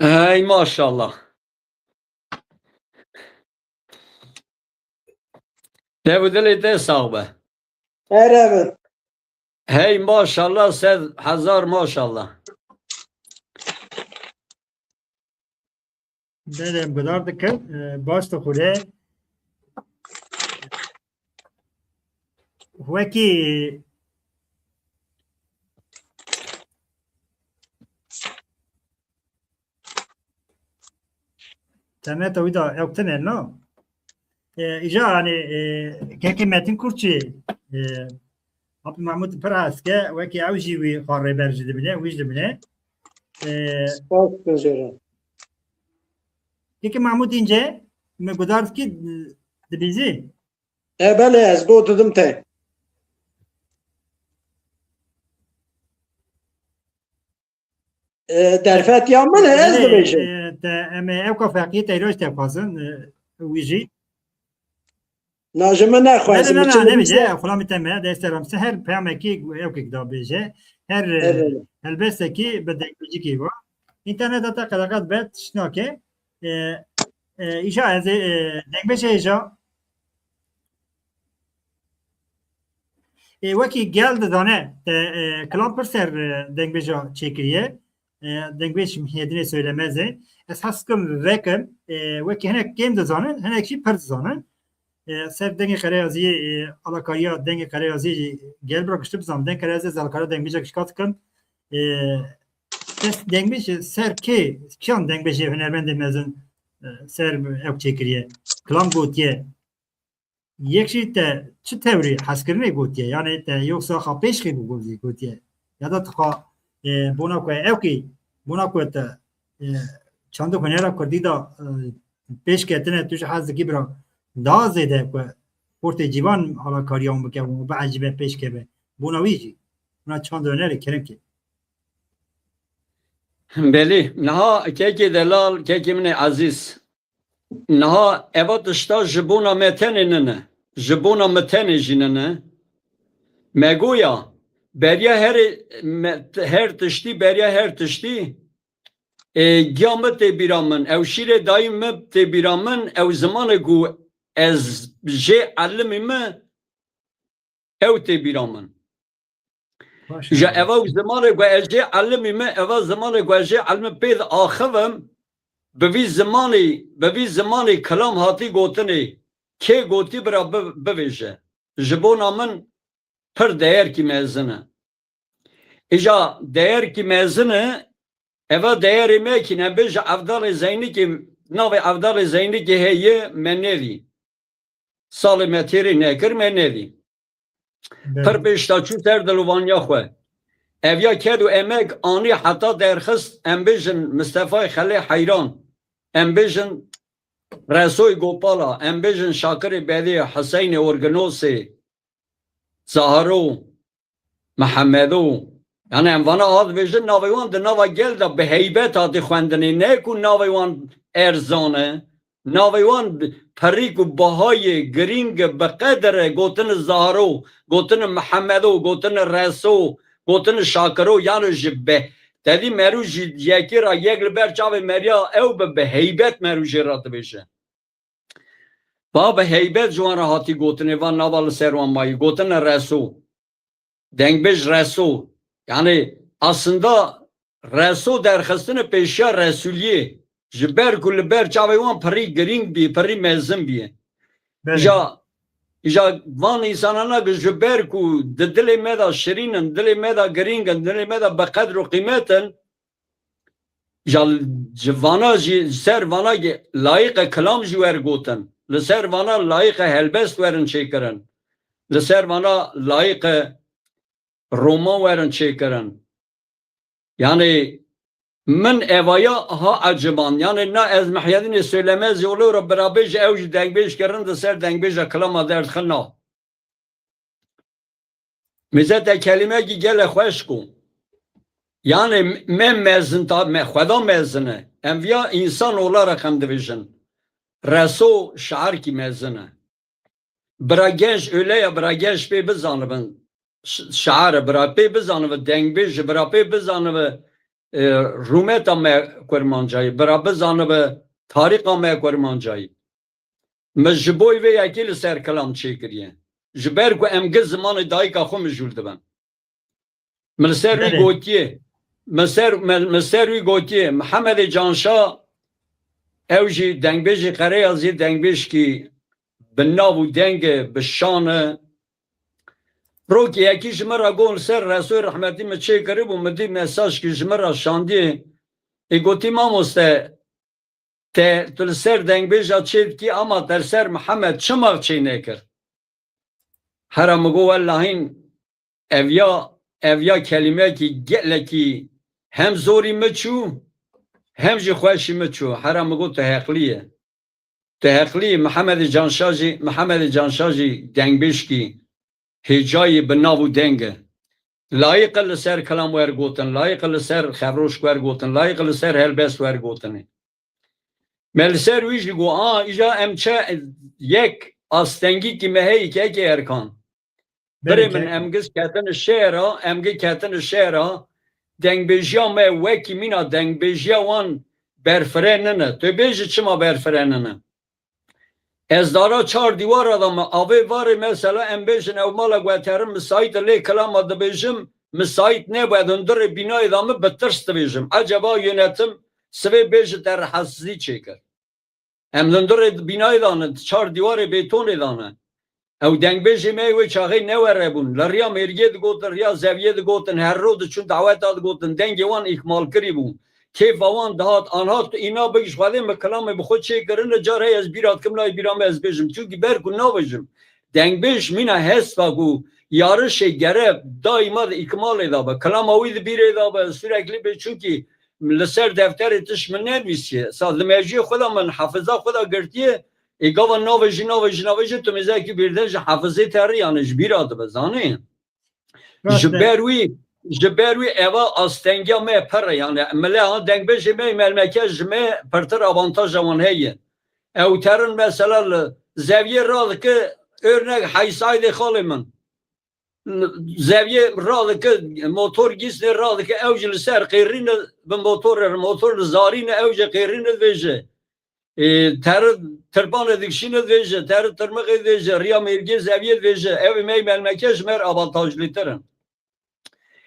Hey maşallah. Dev û dilê te sax be. Erebe. Hey maşallah, sed hezar maşallah. Belê, em guhdar dikin. E, baş dixwire. Wekî Teneta wî de ew tine, na? E, îja, yani, e, kekê Metin Kurçî, e, Apî Mahmûd pir hez ke, wekî ew jî wî xwe rêber jî dibîne, wî jî dibîne. E, Spas dikim jê re. Kekê Mahmûd înce, me guhdar dikî, dibîzî? E, belê, ez go didim te. E, derfetiya min e, ez Belê, dibêjim. e, te, em ê ewka feqiyê teyroş te xwazin, e, wî jî. Na ji min nexwez, Belê, min ne, çi ne, dibêje? nebêje, xulamî te me, destê ram se her peyamekî ewkek da bêje, her, e, Evet. helbestekî bi dengbêjikî va. Înterneta te qeleqet be, tişt nake. E, e, îja ez ê, e, dengbêje îja. Ê, wekî gel dizane, te, e, kilam pir ser, e, dengbêja çêkiriye. E, dengbêj Mihedînê Söylemez e. Ez hez dikim vekim, e, wekî hinek kêm dizanin, hinek jî pir dizanin. E, ser dengê Qereyaziyê, e, alakariya dengê Qereyaziyê jî gel bira giştî bizan. Deng Qereyaziyê ez alakariya dengbêja gişka dikim. E, kes dengbêj ser kê, kîyan dengbêjê hunermendê mezin, e, ser ew çêkiriye. Kilam gotiye. Yek jî te çi tewrî hezkirinê gotiye, yanî te yoksa xwe pêşxî bû gotiye, ya da tu xwe, e, bona ku ewkî, bona ku te, e, çand û hunera kurdî de, e, pêş ketine, tu jî hez dikî bira daha zêde ku xortê cîvan alakariya wan bike û biecibe pêş keve. Bona wî jî. Buna çand û hunerê kerem ke. Belê, niha kekê delal, kekê min ê ezîz. Niha eva tişta ji bona me tenê nine. Ji bona me tenê jî nine. Me goya, beriya herê, me, her tiştî, beriya her tiştî, e, giya min tê bîra min, ew şîrê dayî min tê bîra min, ew zimanê ku ez jê elimî min, ew tê bîra min. Maşallah. Ji eva zimanê ku ez jê elimî min, eva zimanê ku ez jê elimî pê diaxivim, bi vî zimanê, bi vî zimanê kilam hatî gotinê, kê gotî bira bi-, bivêje. Ji bona min pir deyerkî mezin e. Îja deyerkî mezin e, eva deyerê me kî ne bêje Evdalê Zeynikê, navê Evdalê Zeynikê heye me nedî. Salê me têrê nekir, me nedî. Pir pêşta çû ser dilovaniya xwe. Ev ya ked û emek anî heta derxist, em bêjin Mistefayê Xelê Heyran, em bêjin Resoyê Gopala, em bêjin Şakirê Bedê, Hiseynê Orginosê, Zahiro, Mihemedo. Yani em vana hat dibêjin, navê wan di nava gel de bi heybet hatî xwendinê. Ne ku navê wan erzan e, navê wan pirî ku bihayê girîng e, bi qedir e, gotin Zahiro, gotin Mihemedo, gotin Reso, gotin Şakiro, yani ji be-, te dî merû ji yekê re yek li ber çavê meriya ew bi, bi heybet merû jê re dibêje. Va bi heybet ji wan re hatî gotinê, va nava li ser wan mayî, gotine Reso. Dengbêj Reso. Yani aslında Reso derxistine pêşiya Resûliyê. Ji ber ku li ber çavê wan pirî girîng bî, pirî mezin bî. Belê. Îja, îja van însanana ki ji ber ku di dilê me de şirîn in, dilê me de girîng in, dilê me de bi qedr û qîmet in, ja ji vana jî, ser vana jî layiqe kilam jî wer gotin. Li ser vana layiqe helbest werin çêkirin. Li ser vana layiqe roman werin çêkirin. Yani min evaya ha eciban. Yani na ez Mihyedînê Söylemez yolu re birabêj ew ji dengbêj kirin di ser dengbêja kilama derdixin na. Mêze te kelimekî gele xweş ku. Yani me mezin ta, me xweda mezin e. Em viya însan olarak em dibêjin. Reso şairkî mezin e. Bira genç öyle ya, bira genç pê bizanibin ş-, şair e, bira pê bizanibe dengbêj e, bira pê bizanibe, e, rûmeta me kurmancayî, bira bizanibe tarîxa me kurmancayî. Min ji bo vê yekê li ser kilam çêkiriye. Ji ber ku em gi zimanê dayika xwe mijûl dibin. Min li ser wî Belê. gotiye. Min ser, min, min ser wî gotiye. Mihemedê Canşa, ew jî dengbêjê Qereyazî, dengbêjkî bi nav û deng e, bi şan e. Rokê yekî ji min re got, li ser resoyê rehmetî min çêkiribû, min dî mesajkî ji min re şandiye. Ê gotî, mamoste, te, tu li ser dengbêja çê dikî, ama te li ser Mihemed çima çê nekir? Hera min got, wellahîn, ev ya, ev ya kelîmekî gelekî hem zorî min çû, hem jî xweşî min çû. Hera min got, tu heqlî ye. Tu heqlî yî, Mihemedê Canşa jî, Mihemedê Canşa jî dengbêjkî hêcayî bi nav û deng e. Layiq e li ser kilam wergotin, layiq e li ser xevroşk wergotin, layiq e li ser helbest wergotinê. Me li ser wî jî got, a, îja em çe yek astengîkî me heyî kekê Erkan. Birê Belê min, kek. em giz ketine şehra, em giz ketine şehra, dengbêjiya me wekî mîna dengbêjiya wan berfireh nine. Tu bêjî çima berfireh nine? Ez dara çar dîwara da me avê varê, mesela em bêjin ew mala guheterin misait e, lê kilama dibêjim misait nebû, ez hundirê bînayê da min bi tirs dibêjim. Eceba yönetim sivê bêje te rihetsizî çêkir. Em hundirê bînayê da ne, çar dîwarê bêtonê da ne. Ew dengbêjê me wê çaxê ne were bûn. Li riya mêrgê digotin, riya zeviyê digotin, her roj diçûn daweta digotin, dengê wan îhmalkirî bû. Kêfa wan dihat, anha tu îna bigîş Xwedê, min kilamê bi xwe çêkirine, car heye ez bîra dikim, nayê bîra me ez bêjim. Çunkî ber ku nabêjim. Dengbêj mîna hespa ku yarişê gere daîma di îkmalê de be. Kilama wî di bîrê de be, sürekli bê, çunkî li ser defterê tişt min nenivîsiye. Sa di mejiyê xwe de min hefiza xwe de girtiye, ê gava navêjî, navêjî, navêjî, tu mêzekî bîrde ji hefizê terî, yani ji bîra dibe, zanî? Rast Ji e. ber wî, ji ber wî eva astengiya me pir e, yani mile ha dengbêjê me, melmeke ji me pirtir avantaja wan heye. Ew terin mesela li zeviyê radike, örnek Heysaydê xalê min. Zeviyê radike, motor gîsnê radike, ew jî li ser qêrîne bi motorê, motor li zarîne, ew jî qêrîne dibêje. Ê, teri tirpanê dikişîne dibêje, teri tirmixê dibêje, riya mêrgê zeviyê dibêje. Ew ê me yê melmeke ji me re avantajlîtir in.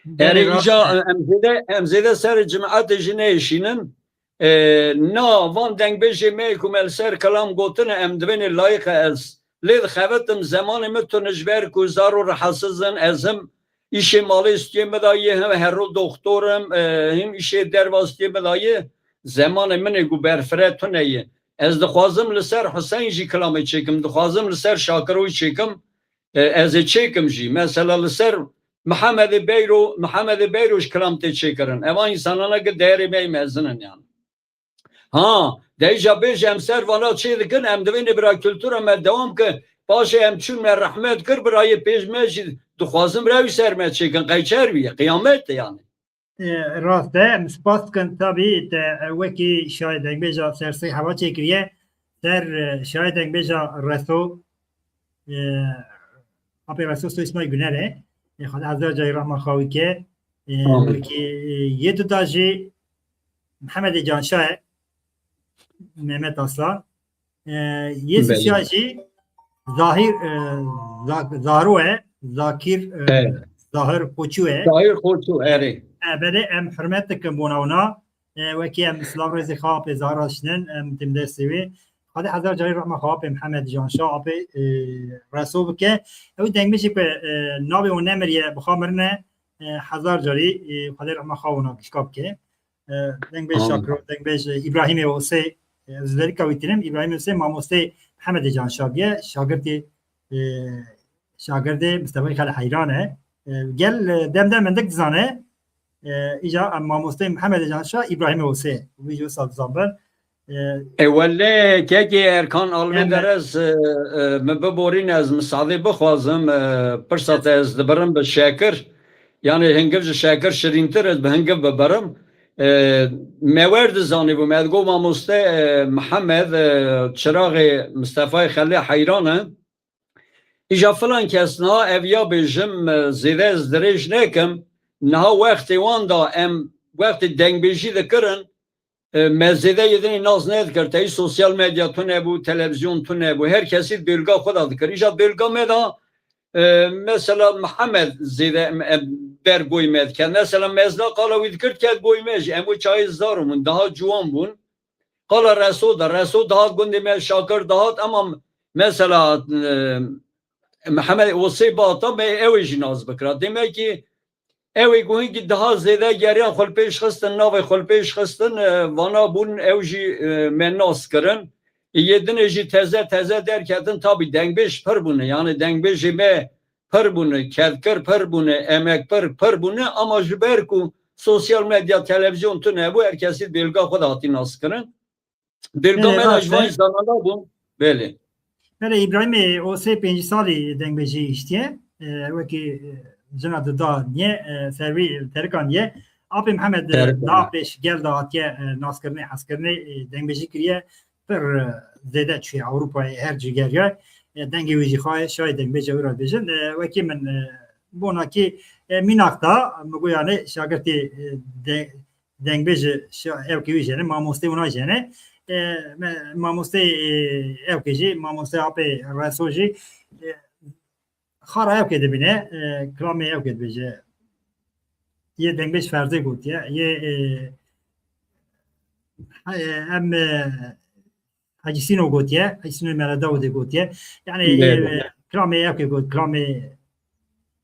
Belê, Erê rast îca e. em zêde, em zêde serê cimetê jî neyêşînin. Ê, na van dengbêjê me ku me li ser kelam gotine, em divênê layiq e ez lê dixebitim, zemanê min tune ji ber ku zaro rihesiz in, ez him îşê malê stûyê min dayê, him hero doxtor im, e, him îşê derva stûyê min dayê, zemanê min ê ku berfireh tune ye. Ez dixwazim li ser Huseyn jî kilamê çêkim, dixwazim li ser Şakiro jî çêkim, e, ez ê çêkim jî. Mesela li ser Mihemedê Beyro, Mihemedê Beyro ji kilam tê çêkirin. Eva însanana ki değerê me yê mezin in yani. Ha, de îca bêje em ser vana çê dikin, em divênê bira kultura me dewam ke, paşê em çûn me rehmet kir, birayê pêş me jî dixwazim rewî ser me çêkin, qey çer wî ye, qiyamet e yani. E, rast e, em spas dikin tabî te, e, wekî şayê dengbêja ser sey heva çêkiriye, ser, e, şayê dengbêja Reso, e, apê Reso soy ismay Güner e. E, Xwedê hezar carî rehma xwe wî ke. E, Amin. Wekî, e, yê duda jî Mihemedê Canşa ye. Mehmet Aslan. E, yê Belê. sisiya jî Zahir, e, Za-, Zaro e. Zakir, e, Evet. Zahir Koçu e. Zahir Koçu, erê. E, belê, em hurmet dikin bona wana. E, wekî em silav rêzê xwe apê Zahir re dişînin, em tim destê wê. Xwedê hezar carî rehma xwe apê Mihemed Canşa apê, e, Reso bike. Ew dengbêjê ku, e, navê wan nemiriye, bi xwe mirine, e, hezar carî, e, Xwedê rehma xwe wana gişka bike. E, dengbêj Amin. Şakiro, dengbêj, e, Îbrahîmê Osê, e, ez derîka wî tînim, Îbrahîmê Osê mamosteyê Mihemedê Canşa bûye, şagirtê, e, şagirdê Mistefayê Xelê Heyran e. E, gel, e, dem dem hindik dizane, e, îca em mamosteyê Mihemedê Canşa Îbrahîmê Osê, wî jî wisa dizan bin. E, E, wele kekê Erkan Alvê em Derez, e, e, min biborîne ez misadê bixwazim, e, pirsa te ez dibirim bi Şakir. Yanê hingiv ji Şakir şirîntir ez bi hingiv bibirim. E, me wer dizanîbû, me digot mamoste, e, Mihemed, e, çiraxê Mistefayê Xelê Heyran e. Îja filan kes niha ev ya bêjim, e, zêde ez dirêj nekim. Niha wextê wan da em wextê dengbêjî dikirin, e, me zêde yê dinê nas nedikir. Teyî sosyal medya tune bû, televizyon tune bû. Her kesî dêlga xwe da dikir. Îja dêlga me da, e, mesela Mihemed zêde em, em ber goy me diket. Mesela mezna qala wî dikir diket goy me jî. Em wê çayê zar bûn, daha ciwan bûn. Qala Reso da, Reso dihat gundê me, Şakir dihat, ama mesela, e, Mihemed Osê bata me ew ê jî nas bikira. Demek ki ew ê ku hinkî daha zêde geriyan xwe li pêş xistin, navê xwe li pêş xistin, e, vana bûn, ew jî, e, me nas kirin. Ê yê dinê jî teze teze derketin, tabî dengbêj pir bûne. Yani dengbêjê me pir bûne, kedkir pir bûne, emekpir pir bûne, ama ji ber ku sosyal medya, televîzyon tune bû, her kesî bêlga xwe de hatî nas kirin. Bêlga Belê, me de rast ji van e. Zanana bû. Belê. Belê, Îbrahîmê Osê pêncî salî dengbêjî hiştiye. E, wekî, e, cina dida niye, e, servî terika niye. Apê Mihemed, e, Terika. Daha pêş gel de hatiye, e, naskirinê, hezkirinê, e, dengbêjî kiriye. Pir, e, zêde çûye Ewropayê, her cî geriya. E, dengê wî jî xaye, şayê dengbêja wî re dibêjin. E, wekî min, e, bona kî, e, mînak da, min got yani şagirtê, e, de, dengbêj şa-, ewkê wî jene, mamostê wina jene. E, me-, mamostê, e, ewkê jî, mamostê apê Reso jî, e, xara ewkê dibîne, e, kilamê ewkê dibêje. Yê dengbêj Ferzê gotiye, yê, e, e, em, e, Hecî Sîno gotiye, Hecî Sîno Mele Dawidê gotiye. Yani, Belê. E, kilamê ewkê got, kilamê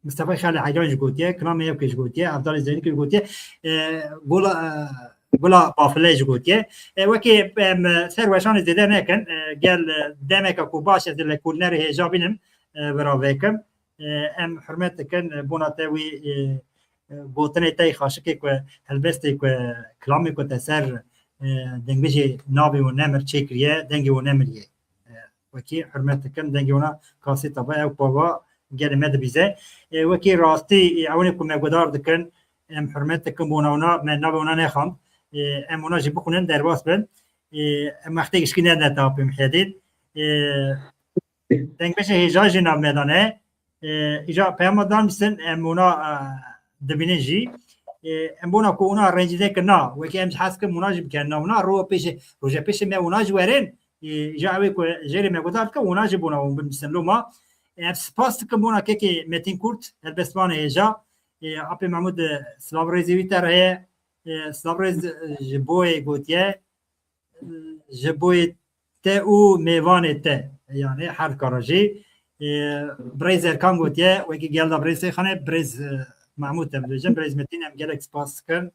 Mistefa Xalê Heyran jî gotiye, kilamê ewkê jî gotiye, Evdalê Zeynikê jî gotiye. E, gola, e, gola Bafile jî gotiye. E, wekî em ser weşanê zêde nekin, e, gel, e, demeke ku baş ez li lêkolînerê hêja bînim, e, vira vekim. E, em hurmet dikin, e, bona te wî, e, e, gotinê te yê xaşikê ku helbestê ku kilamê ku te ser, e, dengbêjê navê wan nemir çêkiriye, dengê wan nemiriye. E, wekî hurmet dikin, dengê wana kasêta be, ew pava gelê me dibîze. E, wekî rastî, e, ewnê ku me guhdar dikin, em hurmet dikin bona wana, me navê wana nexand. E, em wana jî bixwînin, derbas bin. E, em wextê gişkî nedine te apê Mihedîn. E, dengbêjê hêja jî nav me dane. E, îja peyama dan misin, em wana, e, dibînin jî. E, em bona ku wana rencîde kirina, wekî em ji hez kim wana jî bikin navna, ro pêşê, roje pêşê me wana jî werin. E, îja ew ê ku jêrê me guhdar dike, wana jî bona wan bimisin loma. E, em spas dikin bona kekê Metin Kurt, helbestvanê hêja. E, apê Mahmud, e, silav rêzê wî te re heye. E, silav rêz, e, ji bo yê gotiye. Ji boyê te û mêvanê te, yani her kara jî. E, birêz Erkan gotiye, wekî gel da birêz Seyxanê, birêz, e, Mahmûd te bibêjin, birêz Metîn, em gelek spas dikin.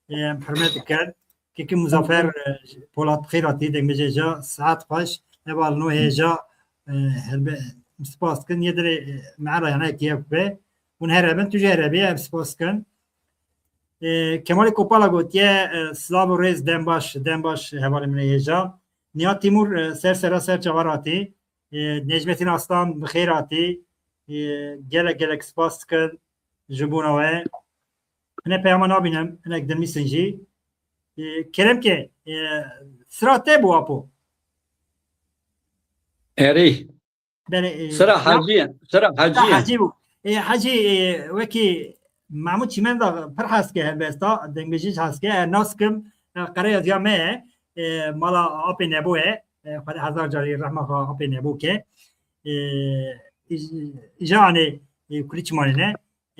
E, em hurmet dikin. Kekî Muzaffer, e, Polat xêr hatî, dengmêjê ja, saet xweş, heval no hêja, e, helbe, spas dikin. Yê dirê, e, me re yanekî yek be. Hûn here bin, tu jî here bî, em spas dikin. E, Kemalê Kopala gotiye, e, silav û rêz, dem baş, dem baş hevalê min ê hêja. Nihat Tîmûr, e, ser sera ser çavar hatî. E, Necmetîn Aslan bi xêr hatî. E, gelek gelek spas dikin ji bona we. Hine peyama nabînim, hinek dinivîsin jî. E, kerem ke, e, sira te bû apo. Erê. Belê, e, Sira ya, Hecî ye. Sira Hecî sira ye. Hecî bû. E, Hecî, e, wekî Mahmûd Çîmen de pir hez ke helbesta, dengbêjî hez ke, e, nas kim, e, qereyaziya me ye, e, mala apê Nebo ye, e, Xwedê hezar carî rehma xwe apê Nebo ke. E, îj-, îja anê, e, kulî çimanê ne,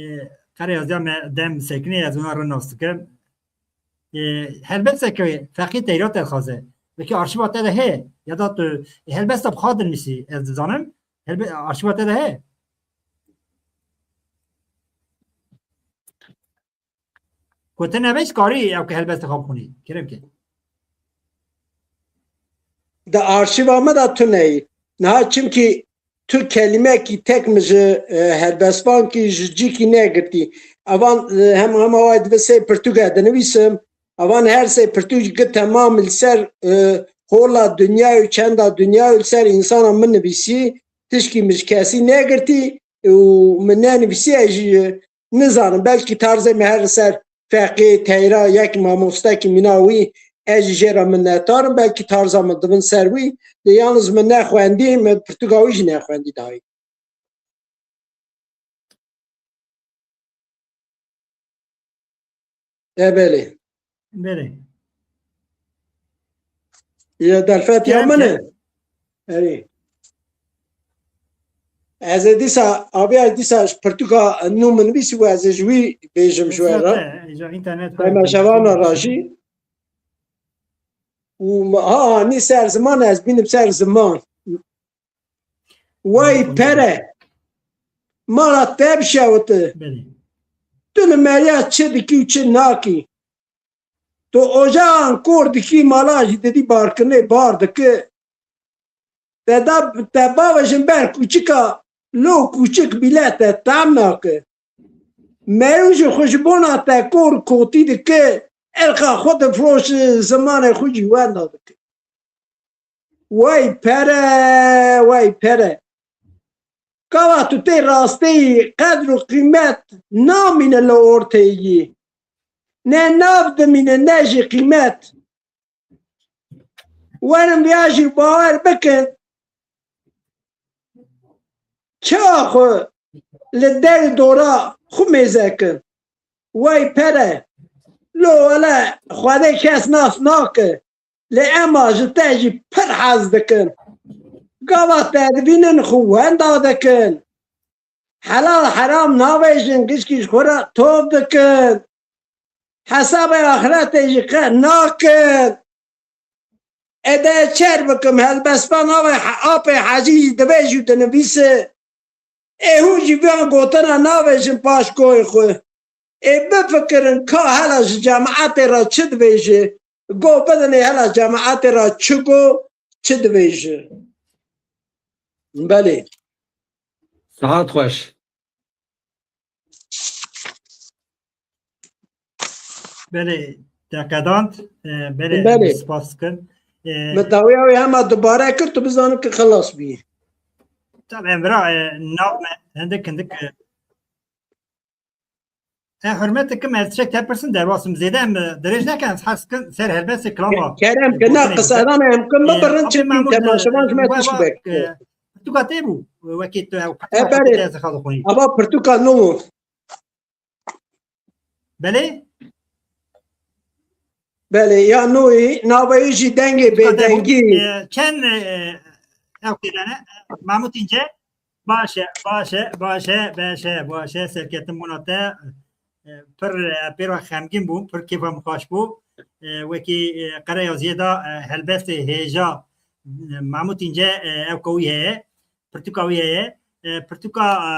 e, qereyaziya me dem sekinê, ez ona re nas dikim. E, helbesteke feqî teyra te dixwaze. Wekî arşîva te de heye. Ya da tu, e, helbesta bi xwe dinivîsî, ez dizanim. Helbe-, arşîva te de heye. Ku te nebêj karî ew ke helbestê xwe bixwînî. Kerem ke. Di arşîva me de tune yî. Niha çimkî tu kelîmekî tek min ji, e, helbestvankî ji cîkî negirtî. Evan, e, hema hema wayê divê sê pirtûke dinivîsim. Evan her sê pirtûk gi temam li ser, e, hola dinya û çenda dinya û li ser însana min nivîsî, tişkî min ji kesî negirtî û min nenivîsî, ez jî nizanim. Belkî tarzê min her li ser feqê, teyra, yek mamostekî mîna wî, ez jî jê re minnetdar im, belkî tarza min dibin ser wî, lê yalnız min nexwendî, min pirtûka wî jî nexwendî dayî. E, belê. Belê. Ya derfetiya Kerem min e. Erê. Ez ê dîsa, aviya dîsa ji pirtûka nû min nivîsî û ez ê ji wî bêjim ji we re. Zaten, ji internet Temaşevana ra jî. Û ma-, ha, nî ser ziman ez bînim ser ziman. Way pere. Mala te bişewite. Belê. Tu li meriya çi dikî û çi nakî? Tu ocaxan kor dikî, mala jî didî barkirinê bar dike. Te da, te bavêjin ber kûçika, lo kûçik bîle te tam nake. Merû jî xwe ji bona te kor kotî dike, erxa xwe difiroşe, zimanê xwe jî wenda dike. Wey pere, wey pere. Gava tu tê rasteyî qedr û qîmet namîne li ortê yî. Ne nav dimîne, ne jî qîmet. Werin viya jî bawer bikin. Çawa xwe li der dora xwe mêze kin. Wey pere. Lo wele Xwedê kes nas nake. Lê ema ji te jî pir hez dikin. Gava te dibînin xwe wenda dikin. Helal heram navêjin, gişkî ji xwe re top dikin. Hesabê axretê jî qe nakin. Ê de çer bikim, helbestvan navê he-, apê Hecî jî divêjî û dinivîse. Ê hûn jî viyan gotina navêjin paşkoyê xwe. Ê bifikirin ka hela ji cemaetê re çi dibêje, go bidinê hela cemaetê re çi go, çi dibêje. Belê. Sihat xweş. Belê, te qedand, e, belê, Belê. Spas dikin. E, Min dawiya wê hema dubare kir, tu bizanin ki xilas bî. Tabii, em vira, e, nav me, hindik, hindik, e, e, hurmet dikim, ez çek te pirsin, derbas im. Zêde em, e, dirêj nekin, ez hez kin ser helbestê kilama. Kerem ki, na qisa dan em kin, e, bibirin, çi temaşevan ji me tişt bek. Pirtûka te bû, wekî tu ew, e, pirtûka te ez xwe dixwînî. Ava pirtûka nû. Belê? Belê, ya nûyî, navê wî jî dengê bêdengî. E, çend, e, ew kirane, Mahmut İnce, baş e, baş e, baş e, baş e, baş e, serketin bûna te, e, pir, e, pêra xemgîn bû, pir kêfa min xweş bû. E, wekî, e, qereyaziyê de, e, helbestê hêja, e, Mahmut İnce, e, ew ka wî heye, pirtûka wî heye. E, pirtûka, e,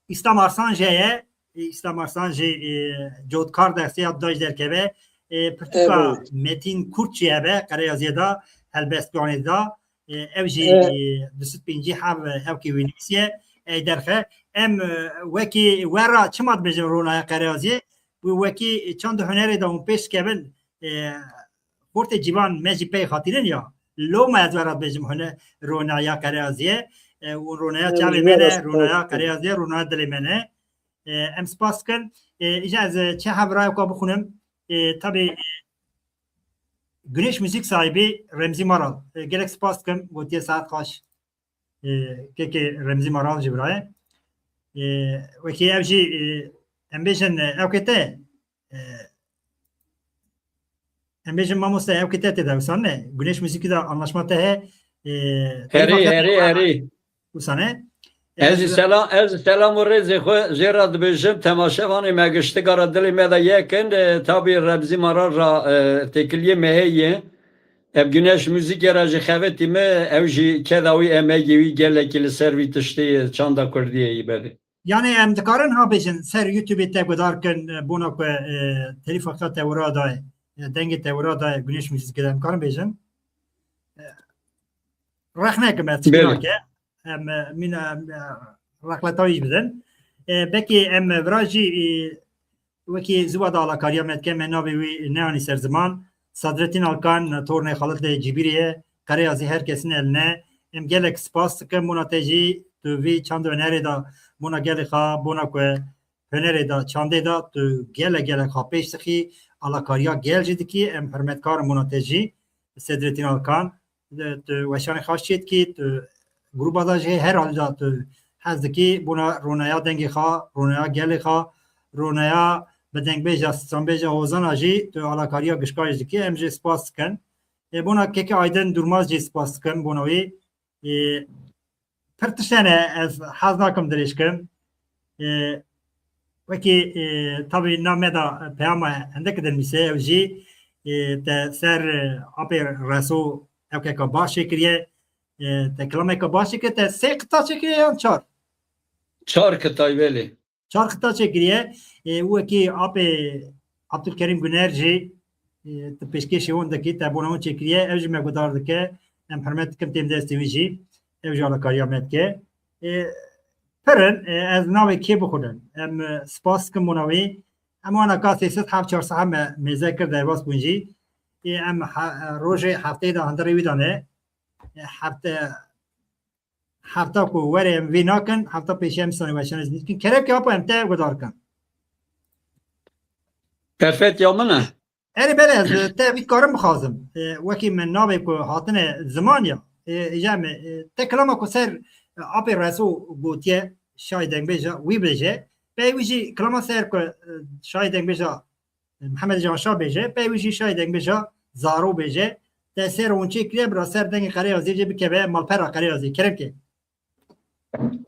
Îslam Arslan jî heye. E, Îslam Arslan jî, e, cotkar dersiya daj derkeve. E, pirtûka Metin Kurt jî hebe, qereyaziyê de, helbestvanê de. E, ev jî, e, du sed pêncî hev, e, ew kî wî nivîsiye, ey derxe. Em, e, wekî we ra çima dibêjin ronaya qereyaziyê? Wekî çand û hunerê de hûn pêş dikevin, e, xortê cîvan me jî pey xatîrin ya. Loma ez we re dibêjim hune ronaya qereyaziyê, e, û ronaya çavê me ne, ronaya qereyaziyê, ronaya dilê me ne. E, em spas dikin. E, îja ez, e, çi hevrayeka bixwînim. E, tabii, e, Güneş Müzik sahibi Remzi Maral. E, gelek spas dikim, gotiye saet xweş. E, kekê Remzî Maral jî bira ye. E, wekî ev jî, e, em bêjin, e, ew kê te, e, em bêjin mamoste, ew kê te tê de wisa ne? Güneş Müzikî de anlaşma te he, e, Herî, herî, herî. Wisa ne? E, Ez jî selam, ez jî selam û rêzê xwe jê re dibêjim. Temaşevanê me giştika re dilê me de yek in. E, tabî Remzî Maral re, e, têkiliyê me heye. Ev Güneş Müzikê re jî xevetî me, ew jî keda wî, emegê wî gelekî li ser vî tiştê çanda kurdiyê yî berê. Yani em dikarin ha bêjin ser YouTubeê te guhdar kin, e, bona ku, e, telîfa xwe te wira daye, e, dengê te wira daye, Güneş Müzikê de em karin bêjin. E, rexne kim ez çi nake. Em, e, mîna, em, e, rexleta wî bidin. E, belkî em, e, vira jî, e, Wekî ziwa de alakariya me dike, me navê wî neanî ser ziman. Sadrettin Alkan, tornê Xalidê Cibîrî ye. Qereyazî her kesî ne li ne. Em gelek spas dikin bona te jî, tu vî çand û hunerê de bona gelê xwe, bona ku hunerê de, çandê de tu gelek, gelek xwe pêş dixî, alakariya gel jî dikî. Em hurmetkar in bona te jî. Sedrettin Alkan, tu weşanê xwe çê dikî, tu grûba de jî her halî de tu hez dikî, bona ronaya dengê xwe, ronaya gelê xwe, ronaya bi dengbêja, stranbêja hozana jî tu alakariya gişka jî dikî. Em jî spas dikin. E, bona kekê Aydin Durmaz jî spas dikin, bona wî. E, pir tişt hene ez hez nakim dirêj kim. E, wekî, e, tabî nav me de peyama hindek dinivîse ew jî, e, te ser, e, apê Reso ewkeka baş çêkiriye, e, te kilameka baş çêkiriye, te sê qita çêkiriye yan çar? Çar qitay belê. Çar qita çêkiriye. E, wekî apê Abdulkerîm Guner jî, e, tu pêşkêşî wan dikî, te bona wan çêkiriye, ew jî me guhdar dike. Em hurmet dikin têm destê wî jî. Ew jî alakariya me dike. E, pir in, e, ez navê kê bixwînim. Em, e, spas dikin bona wî. Em wana ka sê sed heb çar saet me mêze kir derbas bûn jî. E, em he-, rojê hefteyê de hundirê wî de ne. E, hefte, hefta ku were em vê nakin, hefta pêşî em sanî weşanê zî dikin. Kerem ke apo em te guhdar kin. Perfet ya min e. Erê belê ez te vî karim bixwazim. E, wekî min navê ku hatine ziman ya. E, îja me, e, te kilama ku ser, e, apê Reso gotiye, şayê dengbêja wî bêje. Pey wî jî kilama ser ku, e, şayê dengbêja, e, Mihemed Can Şah bêje. Pey wî jî şayê dengbêja Zaro bêje. Te ser hûn çê kiriye, bira ser dengê Qereyazê jê bikeve malpera Qereyazê. Kerem ke.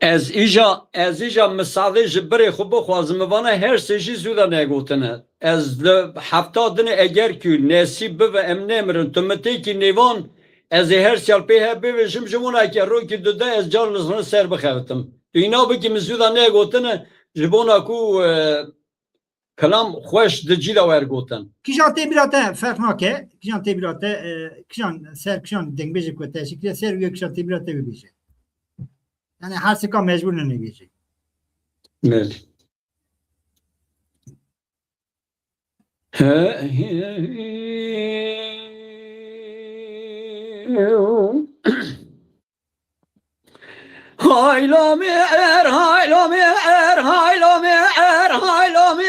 Ez îja, ez îja misadê ji birê xwe bixwazim, min vana her sê jî zû de negotine. Ez li hefta dinê eger ku nesîb bibe em nemirin, tu mitêkî nêvan, ez ê her sal pê he bivêjim, ji winakê rokî dude ez car li ser bixebitim. Tu îna bikî min zû de negotine, ji bona ku, e, Kilam xweş di cî de wergotin. Kîjan tê bîra te ferq nake, kîjan tê bîra te, e, kîjan ser, kîjan dengbêjê ku te şikiliye ser wî, kîjan tê bîra te bibêje. Yani her sika mecbur ne nebêje. Belê. Haylo mi er, haylo mi er, haylo mi er, haylo mi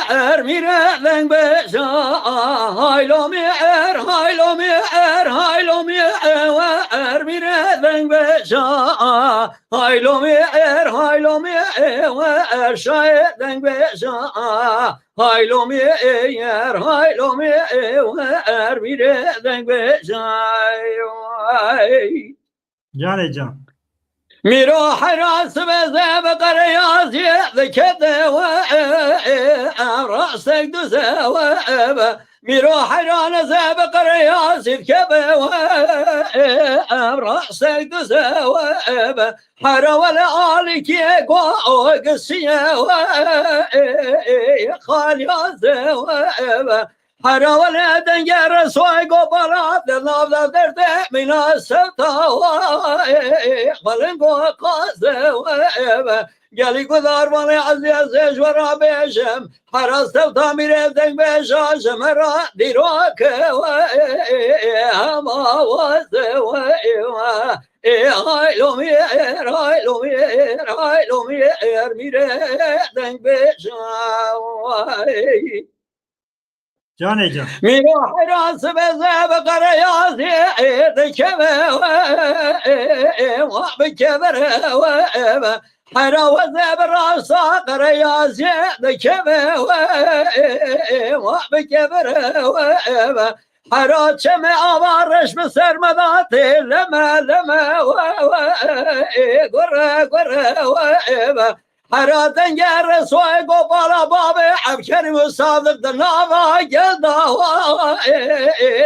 er, mire deng beja. Haylo mi er, haylo mi er, haylo mi er, mire deng beja. Haylo mi er, haylo mi er, şaye deng beja. Haylo mi er, haylo mi er, mire deng beja. Canê can. Mîro heyran sibe zebe qereyazî dikete we, em rastek du zebe. Mîro heyran zebe qereyazî dikebe we, em rastek du zebe. Hera wele alikî go o gisiye we, xalya zebe. Hera wele denge resoy go bala, de nav de derde mîna sevda we, xalin go qaze we. Gelî gudar wele ezîz ji we ra bêjim, hera sevda mîre deng beja ji me ra dîroke we, hema waze we. Ê hay lomî er, hay lomî er, hay lomî er, mîre deng beja we. Canê can. Mîra heyran sibe zebe qereyazî dikeve we, wa bikevere we. Hera we zebe rasa qereyazî dikeve we, wa bikevere we. Hera çeme ava reş bi ser me da tê leme leme we, we, gure gure we. Hera denge resoy gopala babê Evkerim û Sadık di nava gel da wa,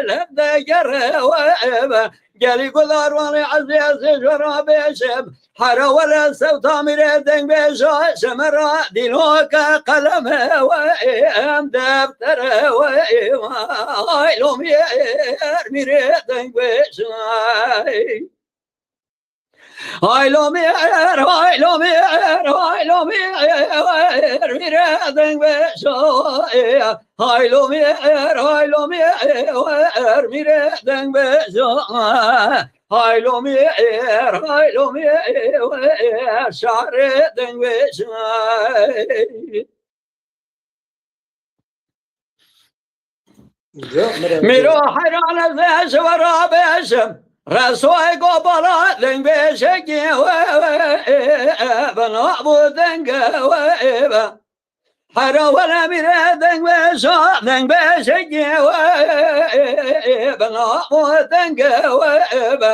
lem de gere we. Gelî gudar wanê ezîz ji we ra bêjim. Hera wele sewta mîre deng beja ji me ra dînoke qeleme we, em deftere we. Hay lomî er mîre deng beja. Hay lomî er, hay lomî er, hay lomî er, mîre deng beja. Hay lomî er, hay lomî er, mîre deng beja. Hay lomî er, hay lomî er, şarê deng beja. Mîro heyran ez ê ji we ra bêjim. Resoy gopala deng bêjekî we, we, bina bû denge we, we. Hera wele mîre deng beja, deng bêjekî we, bina bû denge we, we.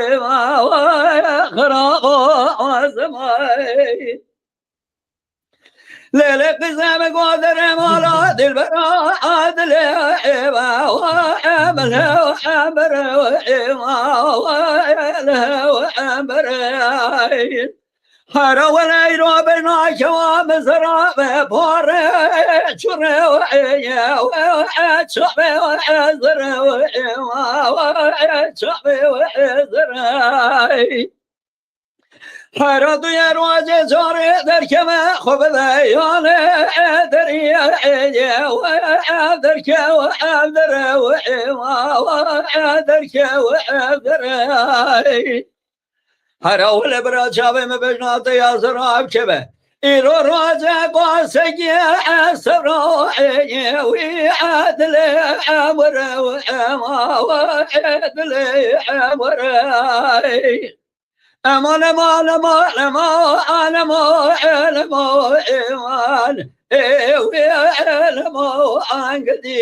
êma, xira xwe azimay. Lêlê qizem goderê mala dilbera adilê êma, emel ember êma, ember. Hera weleyro bena kewa mizra ve pare çure eye, çabe ezre êma, çabe ezre. Hera duye roje carê derkeve xwe bide yane deriyê, derkewe evdere êma, derkewe evdere. Hera wele bira çavê me bejna te ya zirab keve. Îro roje qasegî esra wî edilê emre êma, edilê emre. Eman, eman, eman, eman, eman, elmo, elmo, eman. Ê wî elmo angidî.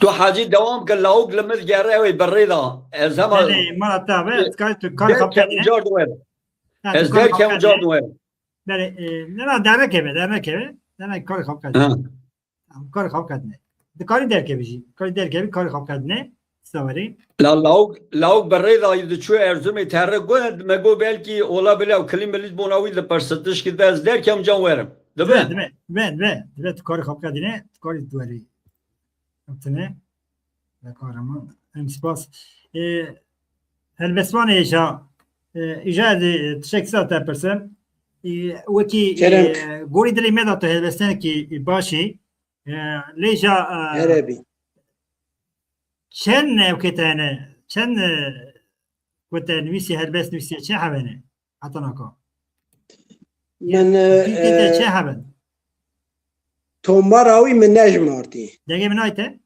Tu hacî dewam ke lawik li min gere wê berê da. Ez hema Belê, mala te be, tu karî, tu karî xwe bikevî. Car diwerim. Ha, tu Ez karî xwe derkem car bikevî. Diwerim. Belê, e, ne, ne, dernekeve, dernekeve. Demek karî xwe bikevî. Ha. Em karê xwe bikedine. Dikarî derkevî jî. Karî derkevî, karê xwe bikedine. Sawerî. La lawik, lawik bi rê de diçû Erzurumê terre got, me got belkî ola bile ew kilî milî bona wî diperse tişkî de ez derkem can werim. Dibe? Dibe, dibe, dibe, dibe, dibe, tu karê xwe bikedine, tu karî duwerî. Tine. Ve kahraman. Em spas. E, helbestvanê êşa, e, îja ez ê tiştek sa te pirsim. E, wekî, e, Kerem. Gorî dilê me de tu helbestenekî baş î. E, lê ja, e, Erebî. Çend ewkê te hene? Çend, e, ku te nivîsî helbest nivîsî çi hebene? Heta naka. Min, e, Dîtê te e, çi hebin? Tomara wî min nejimartî. Dengê min ayte?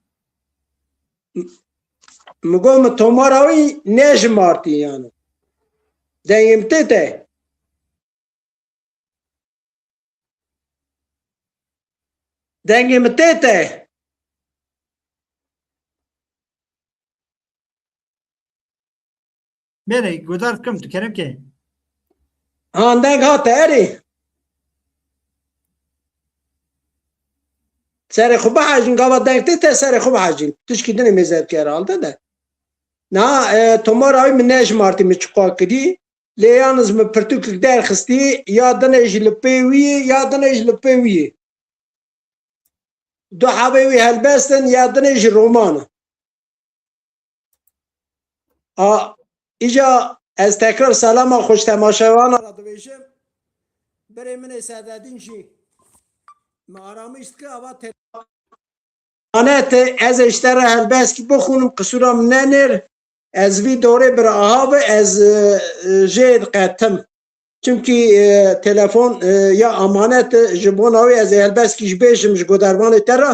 Min got min tomara wî nejimartî yani. Dengê min tê te. Dengê min tê te. Belê, guhdar dikim tu kerem ke. Han deng hate erê. Serê xwe bihejin, gava deng tê te serê xwe bihejin. Tişkî dinê mêze dike herhalde de. Na, e, tomara wî min nejimartî min çiqa kirî. Lê yalnız min pirtûkek derxistî, ya dinê jî li pê wî yê, ya dinê jî li pê wî yê. Du hebê wî helbest in, ya dinê jî roman in. A, îca ez tekrar selama xwe ji temaşevana re dibêjim. Birê min ê Sededîn jî me aramiş dike, ava te-, Anet, ez ê ji te re helbestkî bixwînim, qisûra min nenêr. Ez vî dorê bir aha bi, ez, e, e, jê diqetim. Çimkî, e, telefon, e, ya amanet e, ji bona wê ez ê helbestkî ji bêjim ji godervanê te re,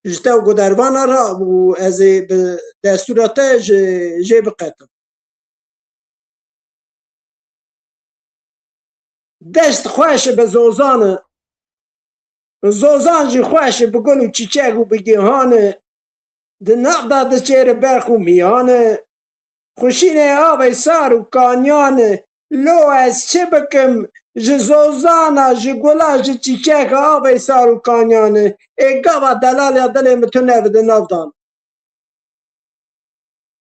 ji te û godervana re û ez ê bi destûra te ji, jê biqetim. Deşt xweş e bi zozan e. Zozan jî xweş e bi gul û çîçek û bi gihan e. Di nav de diçêre berx û miyan e. Xuşînê avê sar û kanyan e. Lo ez çi bikim? Ji zozana, ji gula, ji çîçeka avê sar û kanyan e. Ê gava delal ya dilê min tune bi di nav dan.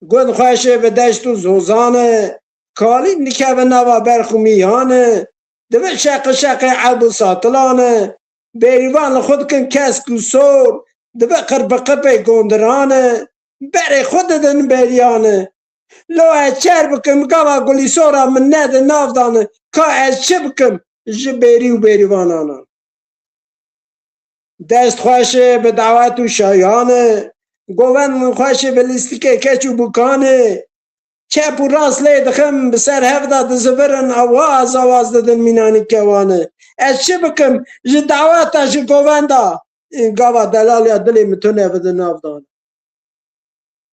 Gund xweşê bi deşt û zozan e, kalîn dikeve nava berx û mîhan e, dibe şeqi şeqê eb û satilan e, bêrîvan li xwe dikin kesk û sor, dibe qirpi qirpê gondiran e, berê xwe didin bêriyan e. Lo ez çer bikim, gava gulîsora min ne di nav dan e, ka ez çi bikim ji bêrî û bêrîvanan e. Dest xweş e bi dawet û şayan e. Govend min xweş e bi lîstikê keç û bukan e. Çep û rast lê dixim, bi ser hev de dizivirin, awaz awaz didin mînanî kewan e. Ez çi bikim? Ji daweta, ji govenda, gava delal ya dilê min tune bi di nav dan.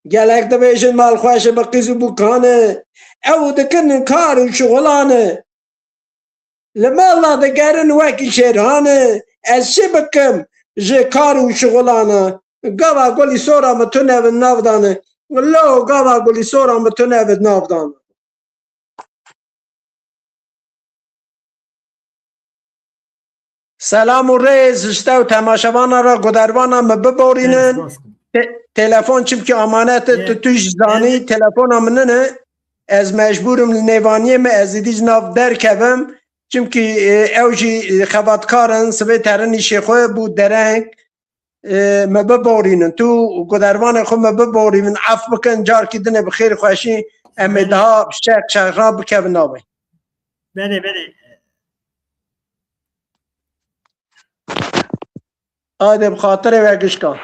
Gelek dibêjin mal xweş e bi qîz û bukan e. Ew dikin kar û şixulan e. Li mala digerin wekî şêrhan e. Ez çi bikim ji kar û şixulan e? Gava gulî sora min tune bi nav dan e. Lo gava gulî sora min tune bi nav dan e. Selam û rêz ji te û temaşevana re, gudervana min biborînin. Te-, telefon çimkî amanet e, tu, tu jî zanî, telefona min nine. Ez mecbûr im li nêvaniyê me, ez êdî ji nav derkevim. Çimkî, e, ew jî, e, xebatkar in, sibê terin îşê xwe bû dereng. E, me biborînin. Tu gudervanê xwe me biborînin, ef bikin, carkî dinê bi xêr xweşî em ê daha şeq şeqra bikevin navê. Belê, belê. Haydi bi xatirê we gişka.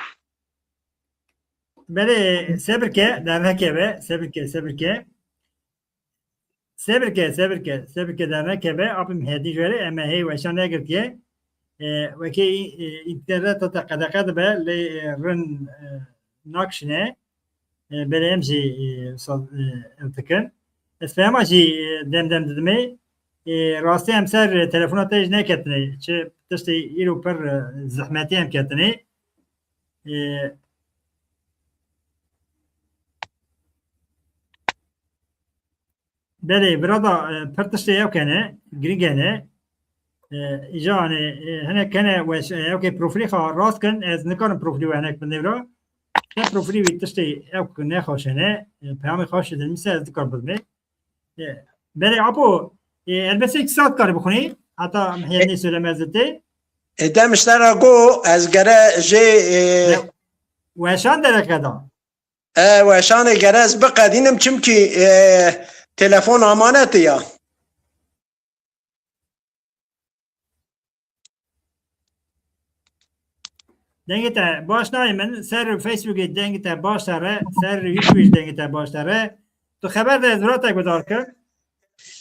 Belê, sebir ke, derneke be, sebir ke, sebir ke. Sebir ke, sebir ke, sebir ke, derneke be, apim hêdî jwere, em ê hê weşan negirtiye. E, wekî, e, înterneta te qedexe dibe, lê, e, rin, e, nakişine. E, belê em jî, e, saz, e, ev dikin. Ez peyama jî, e, dem dem didimê. E, rastî em ser, e, telefona te jî neketine. Çi tiştê îro pir, e, zehmetî em ketine. E, Belê, birada, e, pir tiştê ew kene, girîng e ne. E, îja, hani, e, hinek kene weş, e, ew ke profilê xwe rast kin, ez nikarim profilê we hinek binêvira. Te profilê wî tiştê ew ku nexweş e ne, e, peyamê xweş dinivîse ez dikarim bidimê. E, belê, apo, e, helbestê çi saet karî bixwînî? Heta mihênê sölemez tê. E, dem ji te re got, ez gere jê, e, Ne, weşan dereke da. E, weşanê gere ez biqedînim, çimkî, e, telefon amanet e ya. Dengê te baş nayê min. Ser Facebookê dengê te baş te re, ser YouTube jî dengê te baş te re. Tu xeber de ez viratek guhdar kim.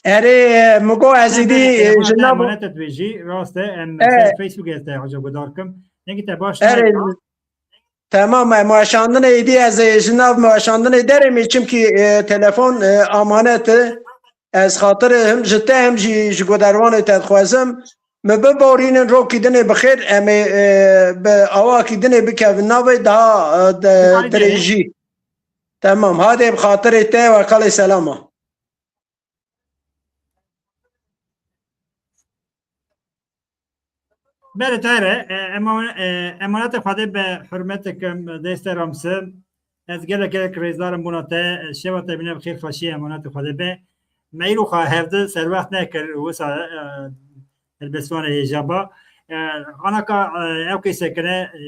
Erê, e, min got ez êdî, e, emanet, ji nav emanet e tu jî, rast e, em, e, ser Facebookê ez te aca guhdar kim. Dengê te baş nayê. Erê. Temam, e, meşandinê êdî ez ê ji nav meşandinê derê me, çimkî, e, telefon, e, amanet e. Ez xatirê him ji te him jî ji gudervanê te dixwazim. Me biborînin, rokî dinê bi xêr, em ê, e, bi awakî dinê bikevin navê daha, e, de-, dirêjî. Temam, hadê bi xatirê te we qalê selama. Belê, tayr e. E, ema-, e, emanetê Xwedê be, hurmet dikim, destê ramsim. Ez gelek gelek rêzdar im bona te. E, şeva te bîne bi xêr xweşî, emanetê Xwedê be. Me îro xwe hevdi serwext nekir, wisa, e, helbestvanê hêja ba. E, anaka, e, ew kê sekine, e,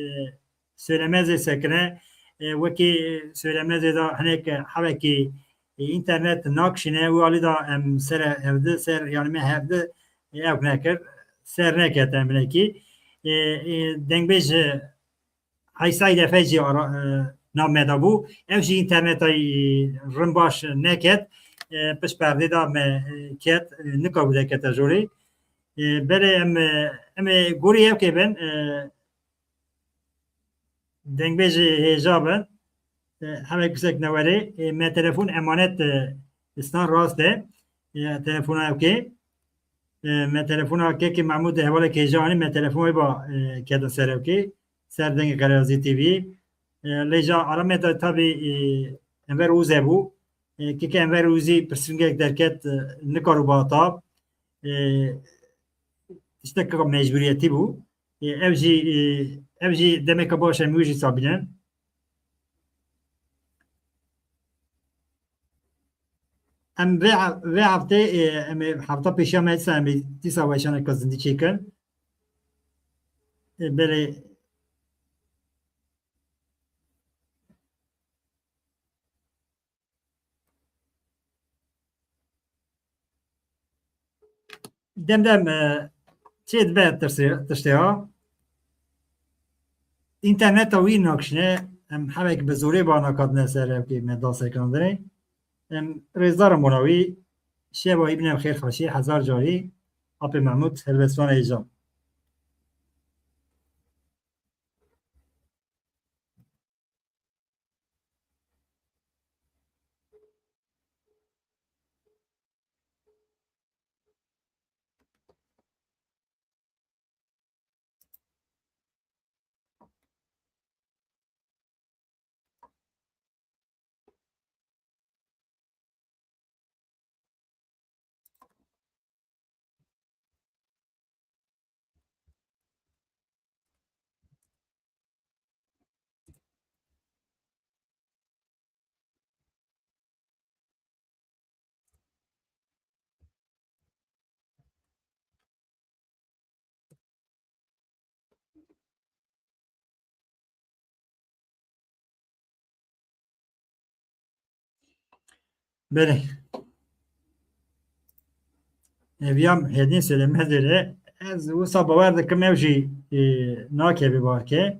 Söylemezê sekine, e, wekî Söylemezê de hinek hevekî, e, înternet nakişîne, wî alî de em ser hevdi, ser, yanî me hevdi, e, ew nekir, ser neket em hinekî. E, e, dengbêj, e, Eysay Defe jî ara, e, nav me de bû. Ew jî înterneta, e, rin baş neket. E, pişt perdê de me, e, ket, e, nika bû dekete jorê. E, belê em, e, em ê gorî ew kê bin, e, Dengbêjê hêja bin. E, hevek pisek newerê. E, me telefon emanet, e, istan rast e. E, telefona ew kê. E, me telefona kekê Mahmûd hevalê kêja anî, me telefon wê ba, e, kete ser ewkê, ser dengê Qereyazî T V. E, lê ja aramê de tabî, e, Enver Oze bû. E, kekê Enver Ozî pirsgirêk derket, e, nikar û bata. E, tiştek mecbûriyetî bû. E, ev jî, e, ev jî demeke baş e, em wî jî sabînin. Em vê, vê heftê, e, em ê hefta pêşiya me dîsa, em ê dîsa weşaneke zindî çêkin. E, belê. Dem dem, e, çê dibe tirsê-, tiştê ha. Înterneta wî nakişine, em hevek bi zorê ba nakatine ser ewkê me da sekandinê. Em rêzdar in bona wî, şeva wî bine bi xêr xweşî, hezar carî, Apê Mehmûd, helbestvan hêja. Belê. Eviyam hedîn söyleme zêre. Ez wisa bawer dikim ew jî, e, nakeve barke.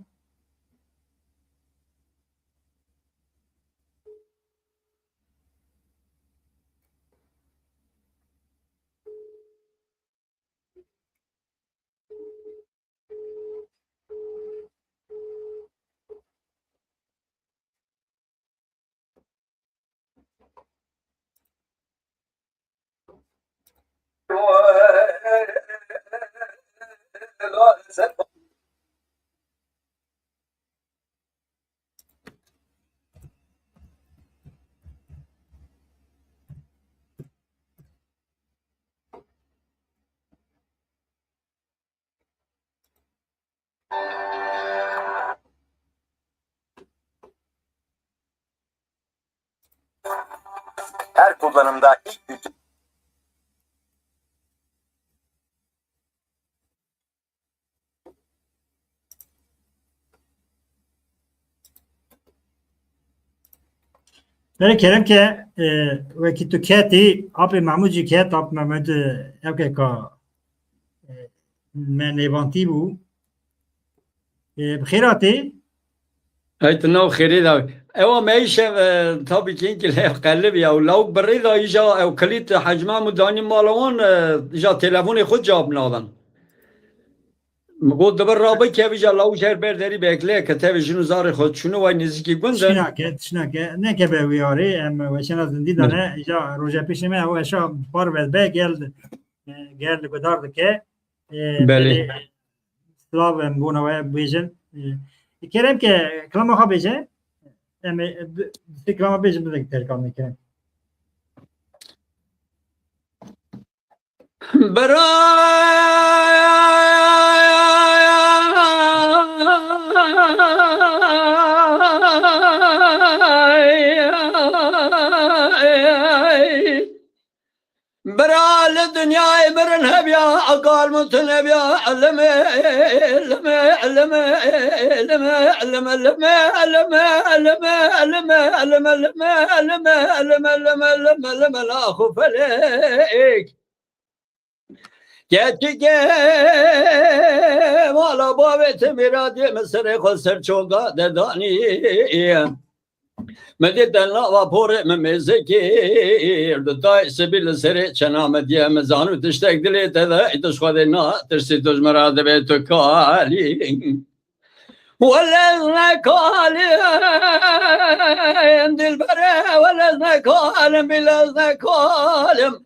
Her kullanımda ilk gücü Belê kerem ke, e, wekî tu ketî, apê Mehmûd jî ket, ap Mehmûd, e, ew ke ka, e, me nêvantî bû. E, bi xêr hatî. Hey, tu nav xêrê de. Ewa me îşev, e, tabî kî inkî lê qelib ya. Û lawik bi rê de îja ew kilît hecma mu danî mala wan, e, îja telefonê xwe cevab nadan. Min got, dibir rabikevî ja lawik her ber derî bekle, ke tevê jin û zarê xwe çûne way nêzîkî gund in. Tişt nake, tişt nake. Nekeve wî arê, em weşana zindî de ne. Îja roja pêşê me, ew weşa parve dibe, gel, e, gel li gudar dike. E, Belê. Belê, silav em bona we bêjin. E, kerem ke kilama xwe bêje. Em ê, e, bi, bi kilama bêjin, bidin terkan me kerem. Bira Bira li dinyayê mirin hebiya, aqal mutin hebiya, ilmê, ilmê, ilmê, ilmê, ilmê, ilmê, ilmê, ilmê, ilmê, ilmê, ilmê, ilmê, ilmê, ilmê, ilmê, ilmê, la xu felek. Keçikê mala bavê te mîradê min serê xwe ser çoka de danî. Min dî te nava porê min mêze kir, du tayê sibî li serê çena min diye, min zanû tiştek dilê te de, tu ji Xwedê natirsî, tu ji min re dibê tu kalî. Wele ez ne kalim, dilbere, wele ez ne kalim, bile ez ne kalim.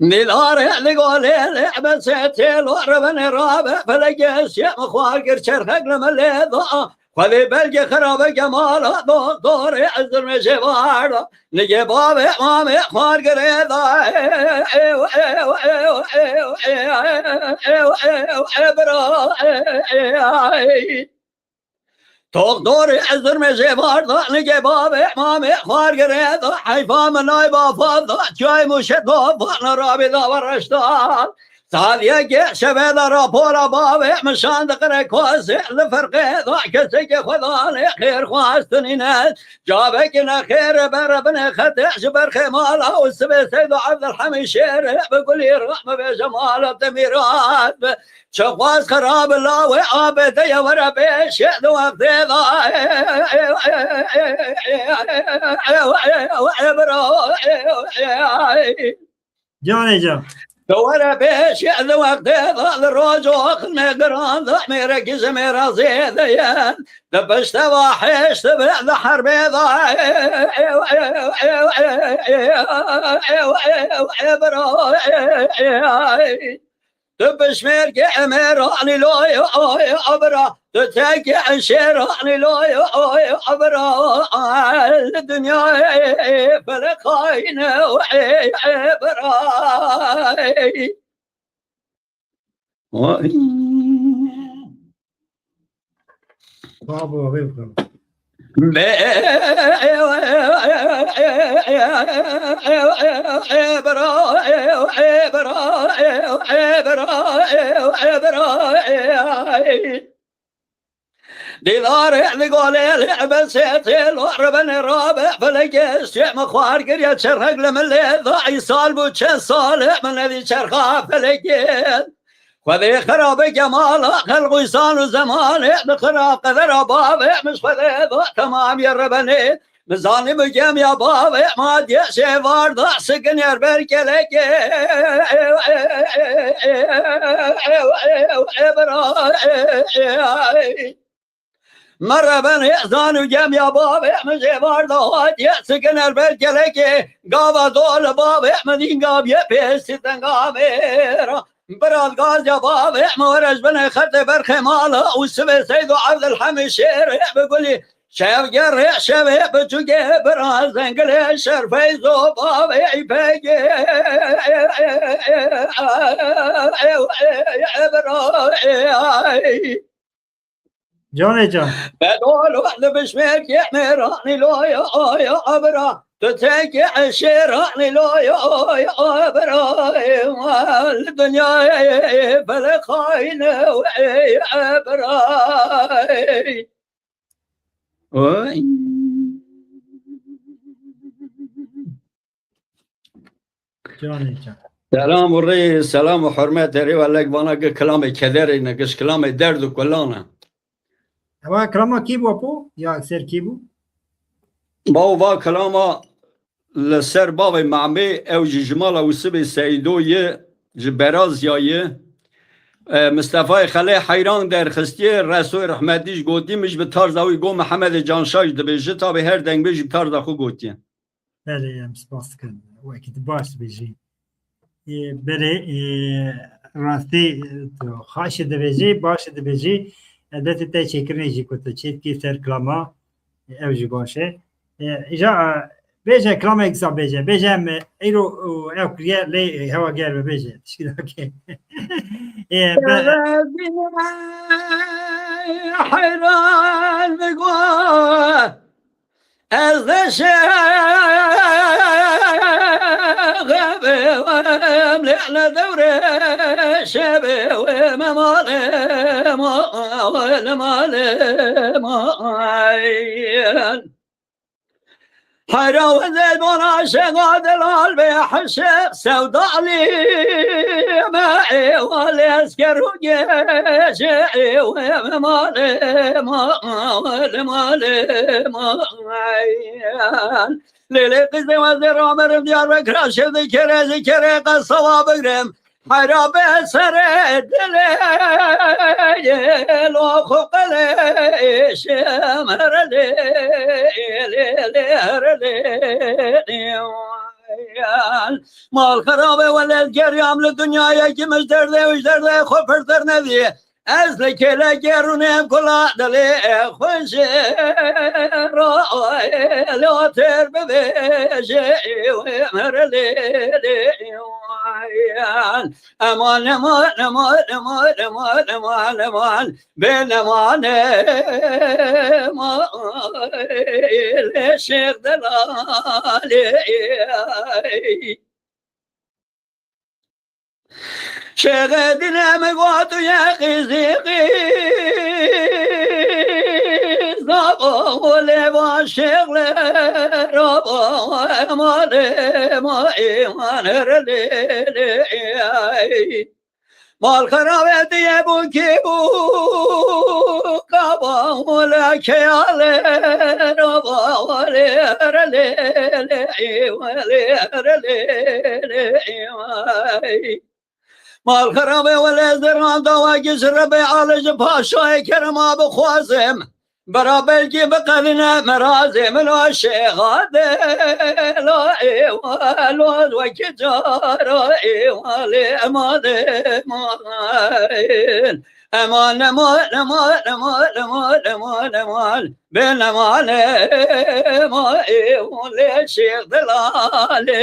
Nîlarê li golê lê besê têlo rebenê rabe felekê şê min xwar kir çerxek li min lê da. Xwedê belkê xirabe kemala doktorê ez zilmê jê varda. Nigê bavê mamê xwar girê da. Bira. Toxdorê ez zirmê jê varda, nigê bavê mamê xwar girê da, heyfa min ay bafa da, çay muşe da, vana rabê da ve reşta. Saliyekê şevê da rapora bavê min şand qire kozê li firqê da, kesekê xwedanê xêr xwestinîne. Cavekî nexêr bere binê xetê ji ber xêmala û sibê Seydo Evdilhemî Şêrê bi gulî rehme bêje mala te mîrat be. Çi xwaz xirab lawê abê te ye were pêşê di wextê da. Canê can. Di were pêşê di wextê da li rojo xilmê giran da mêrekî ji mêra zêde ye. Di pişteva hêşt be di herbê da. Bira. Tu pişmêrkê Emêr Alîloy, oy, obra. Tu tekê Şêr Alîloy, oy, obra. Li dinyayê felek xayne, oy, bira. Oy. Babo, oy, babo. Dîdarê li golê lê besê têlo rebenê rabe felekê şê min xwar kiriye çerxek li min lê da îsal bû çend sal min nedî çerxa felekê. Xwedê xirabe kemala xelq û însan û zemanê bi xirab qedera bavê min ji Xwedê da temam ye rebenê. Min zanî bi gem ya bavê ma diye şêvar da sikin yer ber kelekê. Mereben hêzan û gem ya bavê min jê var da hatiye sikin er ber kelekê. Gava dol bavê min dîn gaviye pêsî tenga mêra. Biral gaz ya bavê min were ji binê xertê ber xêmala û sibê Seydo Evdilhemî Şêrê bi gulî. Şev gerê şevê biçûkê bira zengilê şer Feyzo bavê îpekê. Canê can. Bedol li bişmêrkê mêranî loy oy abra. Tu tekê eşêranî loy oy abra. Li dinyayê felek xayne û ey abra. Oy. Canê can. Selam û rê, selam û hurmet, erê welek vana gi kilamê kederê ne, giş kilamê derd û kulan e. Ewa kilama kî bû apo? Ya ser kî bû? Baw va kilama li ser bavê Mamê, ew jî ji mala Wisibê Seydo ye, ji Berazya ye. E, Mistefayê Xelê heyran derxistiye, Resoyê Rehmetî ji gotî, min ji bi tarza wî got, Mihemedê Canşa jî dibêje, tabê her dengbêj ji bi tarza xwe gotiye. Belê, em spas dikin. Wekî tu baş dibêjî. Ê, belê, ê, rastî, tu xaşî dibêjî, baş dibêjî. Elbetî te çêkirinê jî ku tu çêdikî ser kilama, ê, ew jî baş e. Ê, îja, ê, bêje, kilamek sa bêje. Bêje em, ê, îro, û ew kiriye, lê, ê, hewa germ e, bêje. Tişkî nake. Ê, be- Heyran digot. Ez de şex bim, lê ne dewre şevê wê me malê ma, wê li malê ma. Heyra wezê bona şexa delal bê hişê sevdalî me êwalê esker û gêjê êwê me malê ma, wê li malê ma. Lê lê qîzê wezê ramerim Diyarbekira şev dikerê, dikerê qesaba bigrim. Heyra be serê dilê lo xo qelê şem her lê, lê, lê, her lê. Mal xerabe wele ez geriyam li dinyayekî min ji derdê û ji derdê xwe pirtir nedî. Ez li kêlekê rûnêm kula dilê xwe ji rayê li têr bibêje wê mir lê lê. Eman, eman, eman, eman, eman, eman, eman. Bê nemane ma lê Şêx Delalê. Şêxê dîne min got tu ye qîzî qîz, nabo lê va şêx lê rabo malê ma îman lê lê. Mal xerabetiye bû kî bû, kaba wele keyale, raba wele, rele, le, wele, rele, le, ay. Mal xerabe wele, ez deran dawa giz Rebê ale ji paşayê kerema bixwazim. Bira belkî biqedîne mirazê min a şêxa de la êwalo wekî cara êwalê ma de ma. Eman, eman, eman, eman, eman, eman, eman. Bê nemane ma êwalê Şêx Delalê.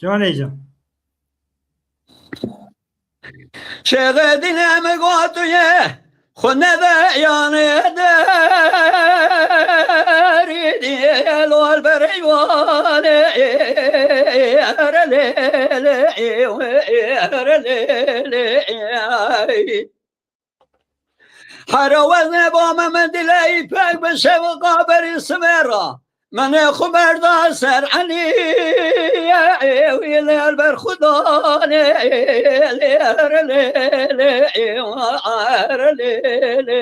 Canê can. Şêxê dîne min got tu ye, xwe nede yanê derî dî lol bereywanê. Erelê, erelê, erelê. Hera wezne ba me min dileyî pek bi şeviqa berî sibêra. Min ê xwe berda ser Elî, ê wî lê li ber Xudanê, lê lê lê lê lê.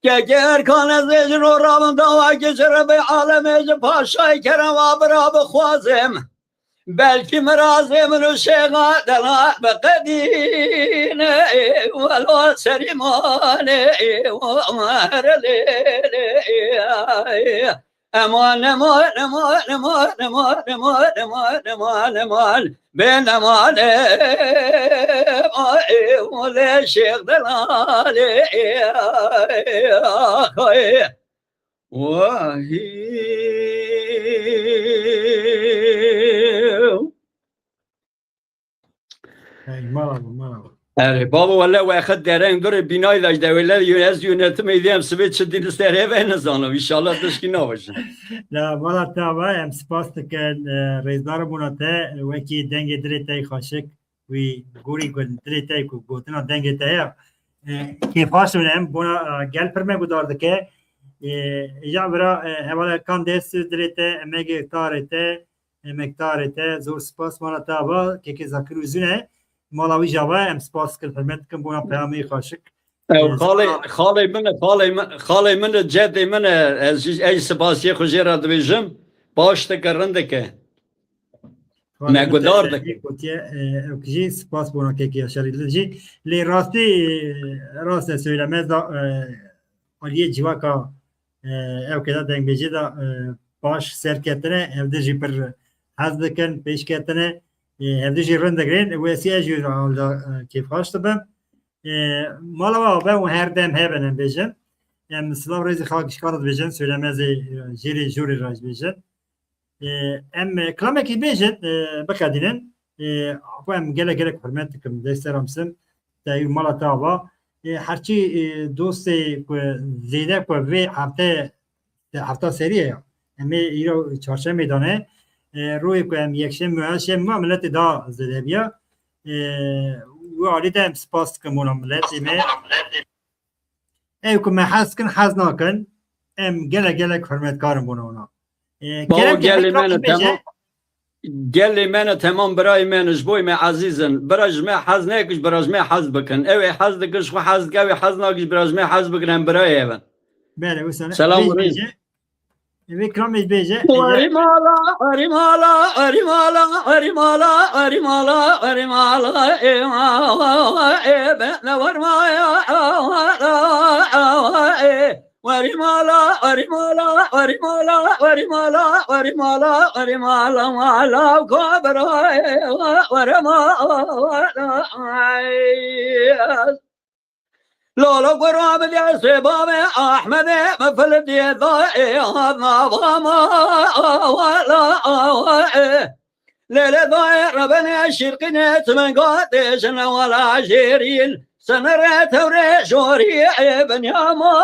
Kekê Erkan ez ê ji ro rabim dawa ki ji Rebê alemê ji paşayê kerema bira bixwazim. Belkî mirazê min û şêxa delal biqedîne, welo serî mane, were lê lê. Eman, eman, eman, eman, eman, eman, eman, eman, eman. Bê nemane, ma ê wele Şêx Delalê. Ax, ay. Wahî. Hey, merhaba, merhaba. Erê, babo, wele wexet dereng durê bînayî de ji dewêle yö-, ez yönetimê diyem sibê çi dî li ser hêve nizanim. Înşallah tişkî navajin. La, vala te ava, em spas dikin, e, rêzdar bûna te, wekî dengê dilê te yê xaşik. Wî gorî ku dilê te ku gotina dengê te ya, e, kêfxweş dibin em bona, e, gel pir me guhdar dike. E, îja vira, e, hevala Kandês dilê te, emegê tarê te, emektarê te, zor spas mala te ava, kekê Zakir Uzun e. Mala wî java em spas dikin, hurmet dikin bona peyamê xaşik. Ew xalê, xalê min e, xalê min, xalê min e, cedê min e, ez jî ey spasiyê xwe jê re dibêjim, baş dike, rind dike. Me guhdar dike. Gotiye, e, ew jî spas bona kekê Yaşarî li jî. Lê rastî, e, rast e, Söylemez da, e, aliyê civaka, e, ew keda dengbêjê da, e, baş serketine, ev de jî pir hez dikin, pêşketine, e, ev de jî rind digrin. Wesî ez jî alda, e, kêfxweş dibim. E, mala we ava û her dem hebin em bêjin. Em silav rêzî xakişkana dibêjin, Söylemezê, e, jêrê jorê re jî bêjin. E, em, e, kilamekî bêjin, e, biqedînin. E, xwe em gelek gelek hurmet dikim, destê re misim. Te yû mala te ava. E, herçî, e, dostê ku zêde ku vê hefte, hefta serî ye ya. Em ê îro çarşemê dane. E, royê ku em yekşem û heşem ma miletê da zêde biya. E, wê alî de em spas dikim bona miletê me. Ew ku me hez dikin, hez nakin, em gelek gelek hurmetkar in bona wana. E, Babo, kerem ke gelê me ne, bêje. Temam. Gelê me ne, temam birayê me ne, ji bo me ezîz in. Bira ji me hez nekin, bira ji me hez bikin. Ew ê hez dikin, ji xwe hez dike, ew ê hez nakin, bira ji me hez bikin, em birayê ev in. Belê, wisa ne. Selam bêj, aleyküm. Bêje. Eve kiramê bêje. Erî mala, erî mala, erî mala, erî mala, erî mala, erî mala, ê, ê, be, ne var ma ya, e, Werî mala, werî mala, werî mala, werî mala, werî mala, werî mala, mala, kabirayê, werî mala. Lolo gura bi destê bavê Ahmedê, bi fil dê dayê, nava ma, wala, e. Lêlê dayê rebenê şîrqînê çimenga têjine wala jêrîn. Sinirê tewrê jorî ê binyama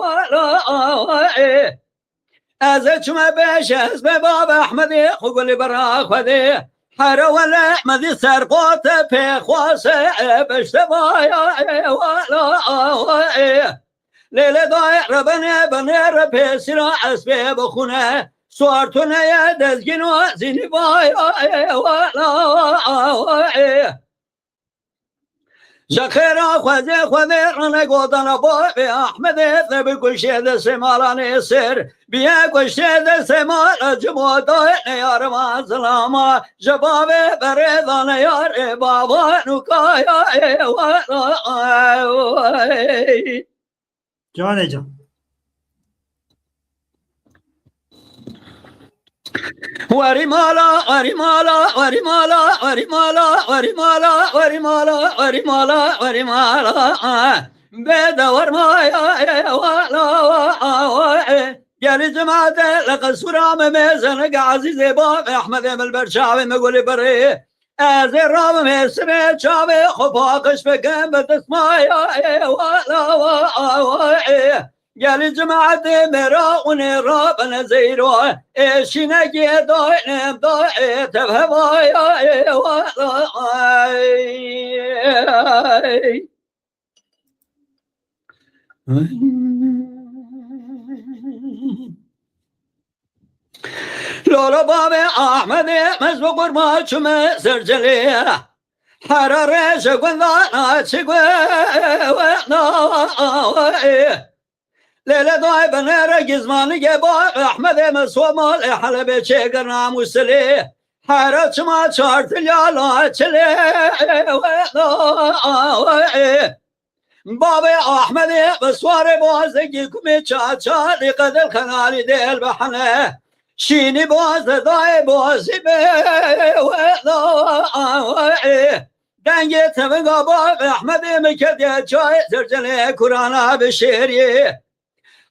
wala ê. Ez ê çime pêş ez be bab Ehmedê xwe gulî bira Xwedê. Here wele me dî serqote pêxwase ê pişte vaya ê wala ê. Lêlê dayê rebenê binêre pêsîra espê bixûne. Suartûneye dezgîno zînî vaya ê wala ê. Ji xêra xwezê xwezê rane gotana bavê Ahmedê te bi kuşê destê malanê ser. Biye kuşê destê mala cimo dayê neyarima zilama. Ji bavê berê dane yarê bavan û kaya ê wala ê. Canê can. Werî mala, werî mala, werî mala, werî mala, werî mala, werî mala, werî mala, werî mala, ah. Bê de wermaya, ê, wala, wa, a, wa, ê. Gelî cimate li qisûra me mêzin, ge ezîzê bavê Ehmedê min li ber çavê me gulî birê. Ez ê rabim ê sibê çavê xwe paqij bikim bi dismaya, ê, wala, wa, a, wa, ê. Gelî cimetê mêra û nêra bine zeyro. Ê şînekê dayne dayê tev hevaya ê wala. Lolo bavê Ahmedê mez bi qurma çime sercelê. Hera rêje gundana çi gwe. Lêle dayê binêre gizmanî ge bavê Ehmedê min Somalê Helebê çêkirna Mûsilê. Here çima çartilya la çilê. Bavê Ahmedê bi swarê bazekî kumê çaçalî qedil xenalî dêl bi hene. Şînî bazê dayê bazî be. Dengê tevinga bavê Ehmedê min ketiye çayê zircelê kurana bi şêrî.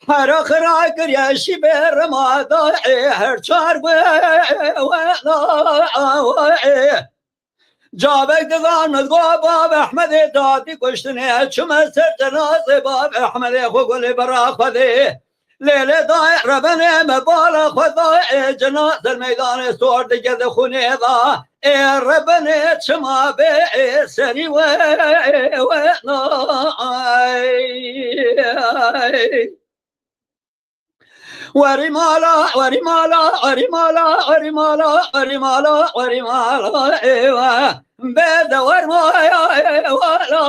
Hera xira kiriye şî bê rima dayê her çar be. Cavek didan min go bavê Ehmedê dadî kuştinê çime ser cenazê bavê Ehmedê xwe gulê bera Xwedê. Lêlê dayê rebenê me bala xwe dayê cenaze meydanê sor dike di xûnê da. Ê rebenê çima bê ê serî we we nay. Werî mala, werî mala, werî mala, werî mala, werî mala, werî mala, ê we. Bê de wermaya, ê wala,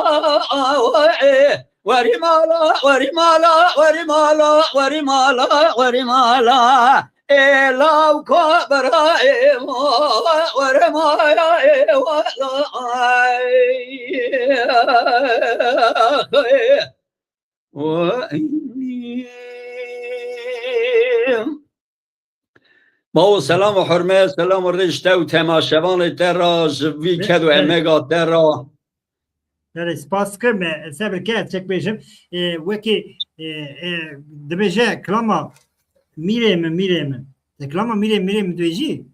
ê. Werî mala, werî mala, werî mala, werî mala, werî mala. Ê law ka birayê ma, wermaya, ê wala, ê. Bawo selam û hurmet, selam û rêj te û temaşevanê te ra, ji vî ked û emega te ra. Belê, spas dikim, e, sebir ke ez çek bêjim. E, wekî, e, e, dibêje kilama mîrê min, mîrê min. Te kilama mîrê, mîrê min dibêjî?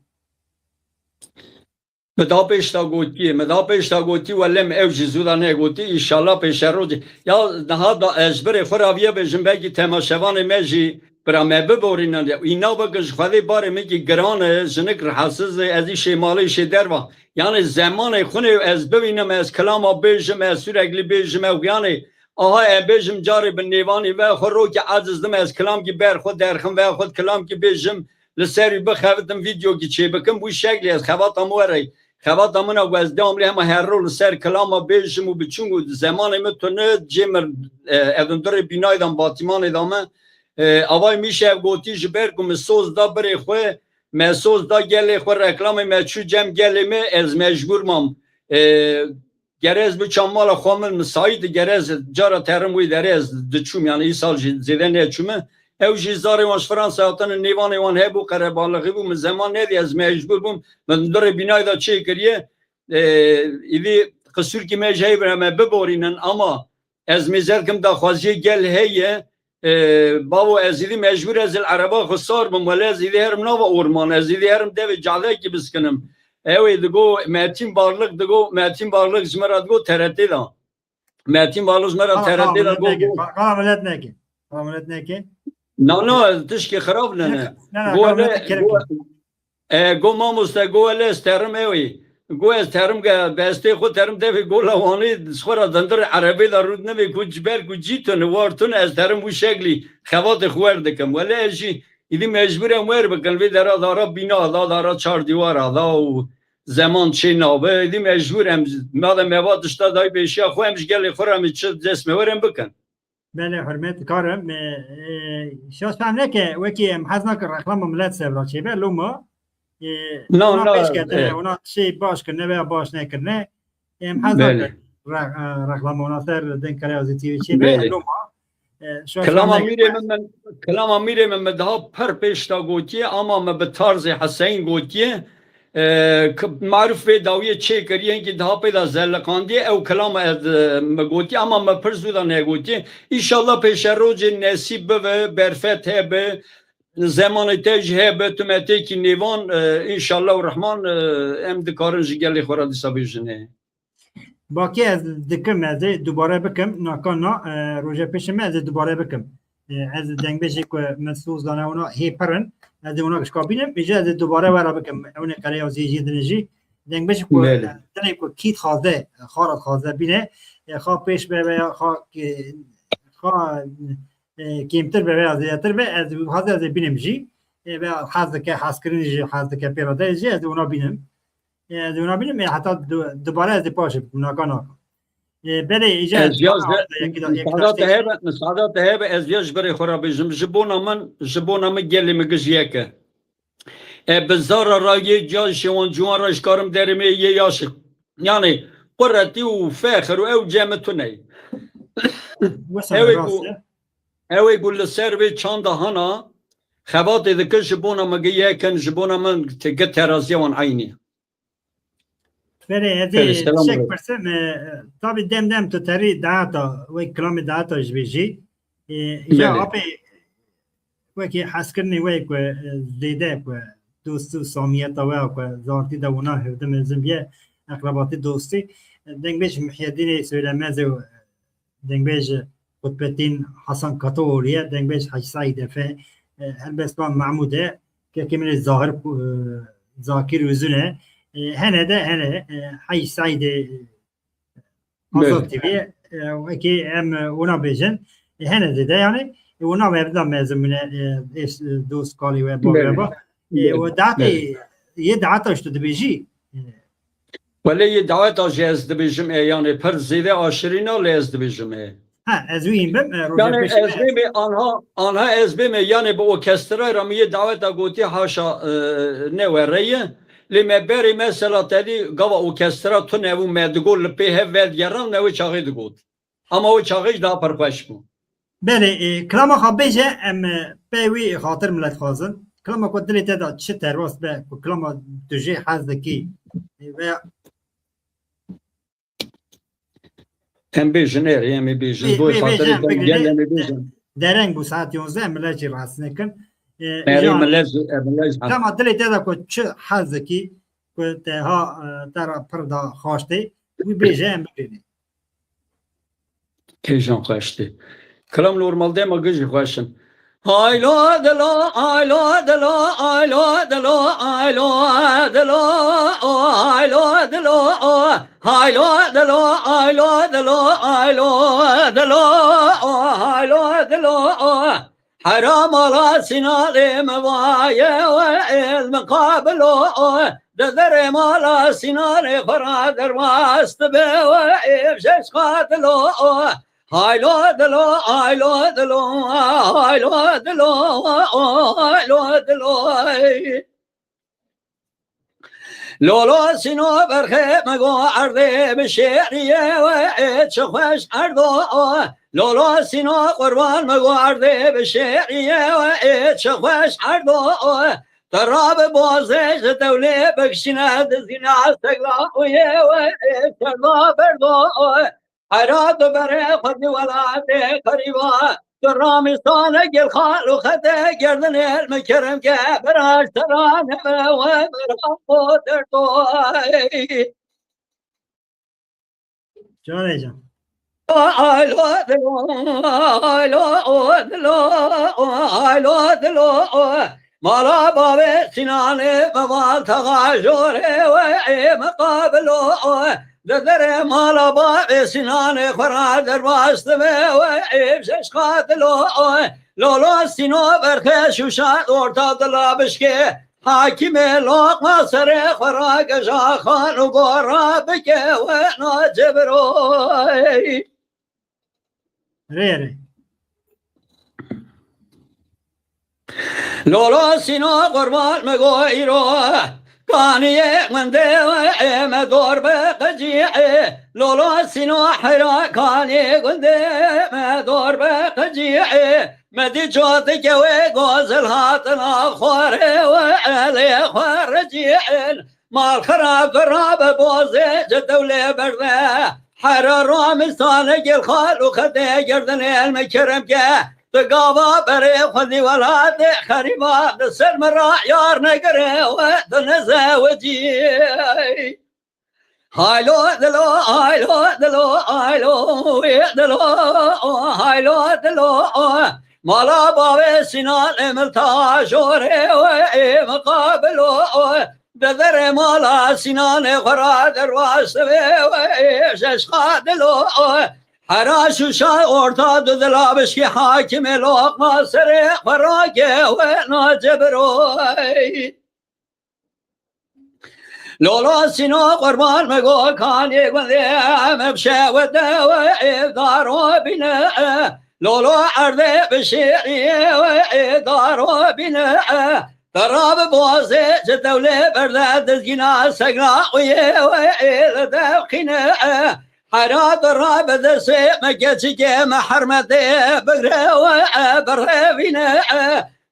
Min da pêş de gotî, min da pêş de gotî, welê min ew jî zû de negotî, înşallah pêşerojê. Ya niha da ez ji birê xwe re vîye bêjim, belkî temaşevanê me jî bira me biborînin. Îna bikin ji Xwedê barê min kî giran e, jinik rihesiz e, ez îşê malê îşê derva. Yanê zemanê xwinê ez bibînim, ez kilama bêjim, ez sürekli bêjim, ew yanê aha em bêjim carê bi nêvanî ve xwe rokê aciz dim, ez kilamkî ber xwe derxim ve xwe kilamkî bêjim, li ser wî bixebitim, vîdeokî çêbikim, wî şeklî ez xebata min were. Xebata min a ku ez dewam lê hema her roj li ser kilama bêjim û biçûm û zemanê min tune cê min, e, ev in durê bînayê de min, batîmanê de min, e, avay mîşev gotî ji ber ku min soz da birê xwe, me soz da gelê xwe, reklamê me çû cem gelê me, ez mecbûr mam. E, Gere ez biçam mala xwe min, min sayî di gere ez cara terim wê derê ez diçûm, yani îsal jî zêde neçûme. Ew jî zarê wan ji Fransa hatine, nêvanê wan hebû, qerebalixî bû, min zeman nedî, ez mecbûr bûm, min durê bînayê de çêkiriye. E, îdî qisûrkî me ji heyv re me biborînin, ama ez mêze dikim daxwaziyê gel heye. E, bavo, ez îdî mecbûr ez li ereba xwe sar bim, wele ez îdî herim nava orman, ez îdî herim devê cadekî biskinim. Ew ê digo Metîn Barlik, digo Metîn Barlik ji me re digo T R T de. Metîn Barlik ji me re Xala, xala T R T de milet go, neke. go. Xala, xala milet neke. Xala milet neke. Na, na, tişkî xirab ne, ne. Ne, ne, Go xala hele, milet neke. go, e, go mamoste, go hele ez terim ewê. Go ez terim ge, bestê xwe terim devê go lawanê, ji xwe re dindir erebê de rûd nebe ku ji ber ku cî tune, war tune, ez terim wî şeklî xebatê xwe wer dikim. Wele ez jî îdî mecbûr em wer bikin, vê dera dara bîna, da dara çar dîwara, da û zeman çê nabe, îdî mecbûr em, madem eva tişta dayî pêşiya xwe, em ji gelê xwe re em çi dest me wer em bikin. Belê, hurmet, karim. E, e, şaş fehm neke, wekî em hez nakin reklama milet ser re çêbe, loma, e, No, ona no, pêş ketine, e. ona tiştê baş kirine veya baş nekirine, em hez Belê. nakin re-, e, reklama ona ser Deng Karayazi T V çêbe, Belê. loma, e, şaş Kilama fehm neke. mîrê min, min, kilama mîrê min, min daha pir pêş de gotiye, ama min bi tarzê Heseyîn gotiye. E, k-, maruf vê dawiyê çêkiriye, hinkî daha pê de zeliqandiye, ew kilama ez, e, me gotiye, ama me pir zû de negotiye. Înşallah pêşerojê nesîb bibe, berfet hebe, zemanê te jî hebe, tu me têkî nêvan, e, înşallah û Rehman, e, em dikarin ji gelê xwe re dîsa bêjinê. Bakê ez dikim, ez ê dubare bikim, naka na, e, roja pêşê me ez ê dubare bikim. E, ez dengbêjê ku min soz dane ona hê pir in, ez ê ona gişka bînim, îja ez ê dubare wera bikim. Ewnê qereya zê jê din jî. Dengbêjê ku, Belê. e, dilê ku kî dixwaze, xara dixwaze bîne, e, xa pêş be veya xa, e, xa, e, kêmtir be veya zêdetir be, ez dixwaze ez ê bînim jî. E, veya hez dike, hezkirinî jî hez dike pê re de jî, ez ê ona bînim. E, ez ê ona bînim, e, heta du-, dubare ez ê paşê bikim, naka naka. E, belê, îja Ez ez ya ji, yekî da, yekî da müsaade te hebe, müsaade te hebe, ez ya ji berê xwe re bêjim. Ji bona min, ji bona min gelê min gijiyek e. E, bi zara ra yê ca şêwan ciwan ra ji karim derê me yê yaşê. Yani, quretî û fexir û ew cem tune ye. Wisa Ew ê rast ku, e. ew ê ku li ser vê çanda hana, xebatê dike ji bona min gi yekin, ji bona min te-, gi teraziya wan eynî. Belê, ez ê Belê, selam tiştek aleyküm. pirsim, e, tabî dem dem tu terî dahata, wek kilamê dahata ji bê jî. E, îja Belê. apê wekî hezkirinê wê ku, e, zêde ku dost û samiyeta we ku zartî de wina hevdi mezin biye, eqrebatî dostî. E, dengbêj Mihyedînê Söylemez û dengbêj Qutbettin Hasan Katoğlu ye, dengbêj Hacı Said Efe, e, helbestvan Mahmud e, kekê min ê Zahir, e, Zakir Uzun e, e, hene de hene, e, Hacı Said e, Azad Belê. T V, e, wekî em, e, ona bêjin, e, hene zêde yani, e, ona me evda mezin bûne, e, eş, e, dost kalî we, bavê Belê. ba. E, Belê. o dahatê, Belê. yê dahata işte dibêjî. E, Wele yê daweta jî ez dibêjim e, yani pir zêde aşirîna lê ez dibêjim e. Ha, ez wî bim, e, roja Yani pêşî ez me. bême anha, anha ez bême, yani bi orkestrayê re min yê daweta gotî haşa, e, ne were ye. Lê me berê mesela tedî gava orkestra tune bû, me digot li pê hev vedigeran, me wê çaxê digot. Ama wê çaxê jî daha pir xweş bû. Belê, e, kilama xwe bêje, em, e, pey wî xatir milet xwazin. Kilama ku dilê te de çi terbas be, ku kilama tu jê hez dikî, e, veya Em bêjin, erê, em ê bêjin. Bê-, Doy bê-, xatirê bêjin, te bigirê, gel, em ê de-, bêjin. dereng bû saet yonzdeh, em milet jî rahatsız nekin. E, Erê, îja milet jî, e, milet jî. Kilama dilê te de ku çi hez dikî, ku te ha, e, te re pir da xaş tê, wî bêje em bigirê. Kêjan xweş tê. Kilam normal dema gijî xweş in. Haylo dilo, haylo dilo, haylo dilo, haylo dilo, haylo dilo, haylo dilo, haylo dilo, haylo dilo, haylo dilo. Hera mala Sinanê mi vaye we êz miqabilo. Di derê mala Sinanê xwe ra derbas dibe we êv jeş qatilo. Haylo dilo, haylo dilo, haylo dilo, haylo dilo. Lolo sîno berxê me go erdê bi şêriyê we ê çi xweş erdo. Lolo sîno qurban me go erdê bi şêriyê we ê çi xweş erdo. Te rabi bozê ji tewlê bikşîne dizîne segla û yê we ê serda berdo. Hera tu berê xwedî welatê xerîba, tu ramîsane gel xal û xete gerdinê mi kerem ke beraş serane ve we bera xo derdo. Canê can. Aylo dilo, aylo dilo, aylo dilo. Mala bavê Sînanê me val taxa jorê we ê me qabilo. Di derê mala bavê Sînanê xwe ra derbas dibe we ê şeş qatilo. Lolo sîno berxê şûşa orta dila bişkê. Hakimê loqma serê xwe ra geja xan û gora bike we nacebiro. Rê rê. Lolo sîno qurban me go îro. Kaniyê gundê we ê me dor be qecî ê. Lolo sîno hera kaniyê gundê me dor be qecî ê. Me dî cotike wê gozil hatina xwarê we elê xwe recî ên. Mal xirab xirab bozê ci dewlê berde. Hera ramîsane gel xal û xetê gerdinê me kerem ke. Di gava berê xwedî welatê xerîba di ser min ra yar negire we di nezewicî. Haylo dilo, haylo dilo, haylo wê dilo, haylo dilo. Mala bavê Sînan ê min ta jorê we ê miqabilo. Di derê mala Sînanê xwe ra derwas divê we ê şeş qatilo. Hera şûşa orta du dila bişkî hakimê loqma serê xwe rake we nacebiro. Lolo sîno qurban me go kanê gundê me bişewite we ê daro bîne. Lolo erdê bişêrî we ê daro bîne. Te rabi bozê ji dewlê berde dizgîna segna û yê we ê li dev xîne. Hera te rabi destê me keçikê me hermetê bigre we birevîne.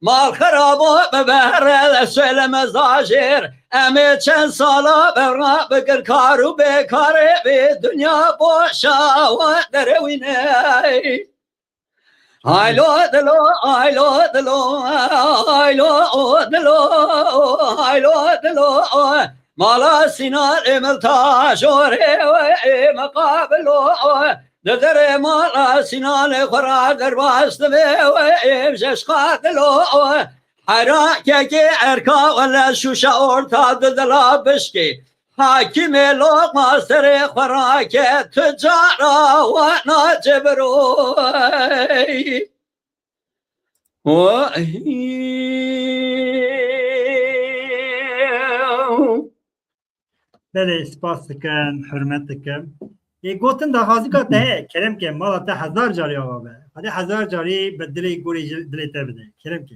Mal xerabo me bere de söyleme zajêr. Em ê çend sala bevra bikir kar û bêkarê vê dinya boşa we derewîne. Haylo dilo, haylo dilo, haylo dilo, haylo dilo. Mala Sînan ê min ta jorê we ê miqabilo. Di derê mala Sînanê xwe ra derbas dibe we ê şeş qatilo. Hera kekê erka wele şûşa orta du dila bişkê. Hakimê loqma serê xwe rake tu cara we nacebiro. Belê, spas dikim, hurmet dikim. Ê, gotin daxwazika te heye, kerem ke, mala te hezar carî ava be. Hadi hezar carî bi dilê gorê ji dilê te bide, kerem ke.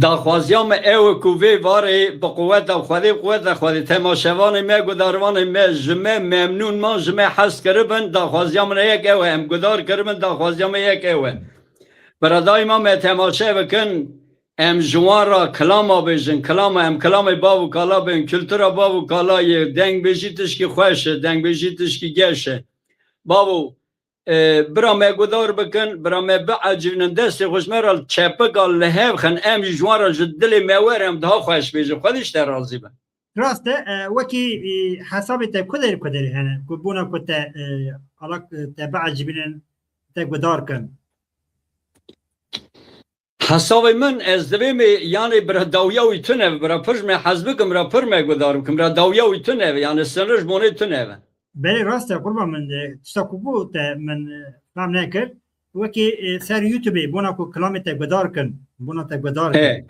Daxwaziya me ew e ku vê varê bi quweta Xwedê, quweta Xwedê, temaşevanê me, gudarvanê me, ji me memnûn man, ji me hez kiribin, daxwaziya min yek ew e, em gudar kiribin, daxwaziya me yek ew e. Biradayî ma me temaşe bikin, em ji wan ra kilama bêjin, kilama, em kilamê bav û kala bên, kultura bav û kala yê, dengbêjî tişkî xweş e, dengbêjî tişkî geş e. Bavo, e, bira me gudar bikin, bira me biecibînin, destê xwe ji me re çepika li hev xin, em jî ji wan re ji dilê me were, em daha xweş bêjin. Xwedî ji te razî be. Rast e, e, wekî, e, hesabê te ku derê ku derê hene, ku bona ku te, e, alak, e, te biecibînin, te gudar kin. Hesabê min, ez divê me, yanê bira dawiya wî tune be, bira pir ji me hez bikim, bira pir me gudar bikim, bira dawiya wî tune be, yanê sinir ji bonê tune be. Belê rast e, qurban min, e, tişta ku bû te min, e, fam nekir. Wekî, e, ser YouTubeê, bona ku kilamê te gudar kin, bona te gudar kin. He.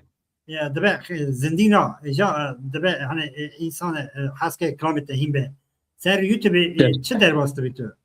Ya, dibe, e, zindîna, e, ja, e, dibe, hani, e, însan, e, hez ke kilamê te hîn be. Ser YouTubeê, e, He. çi derbas dibî tu?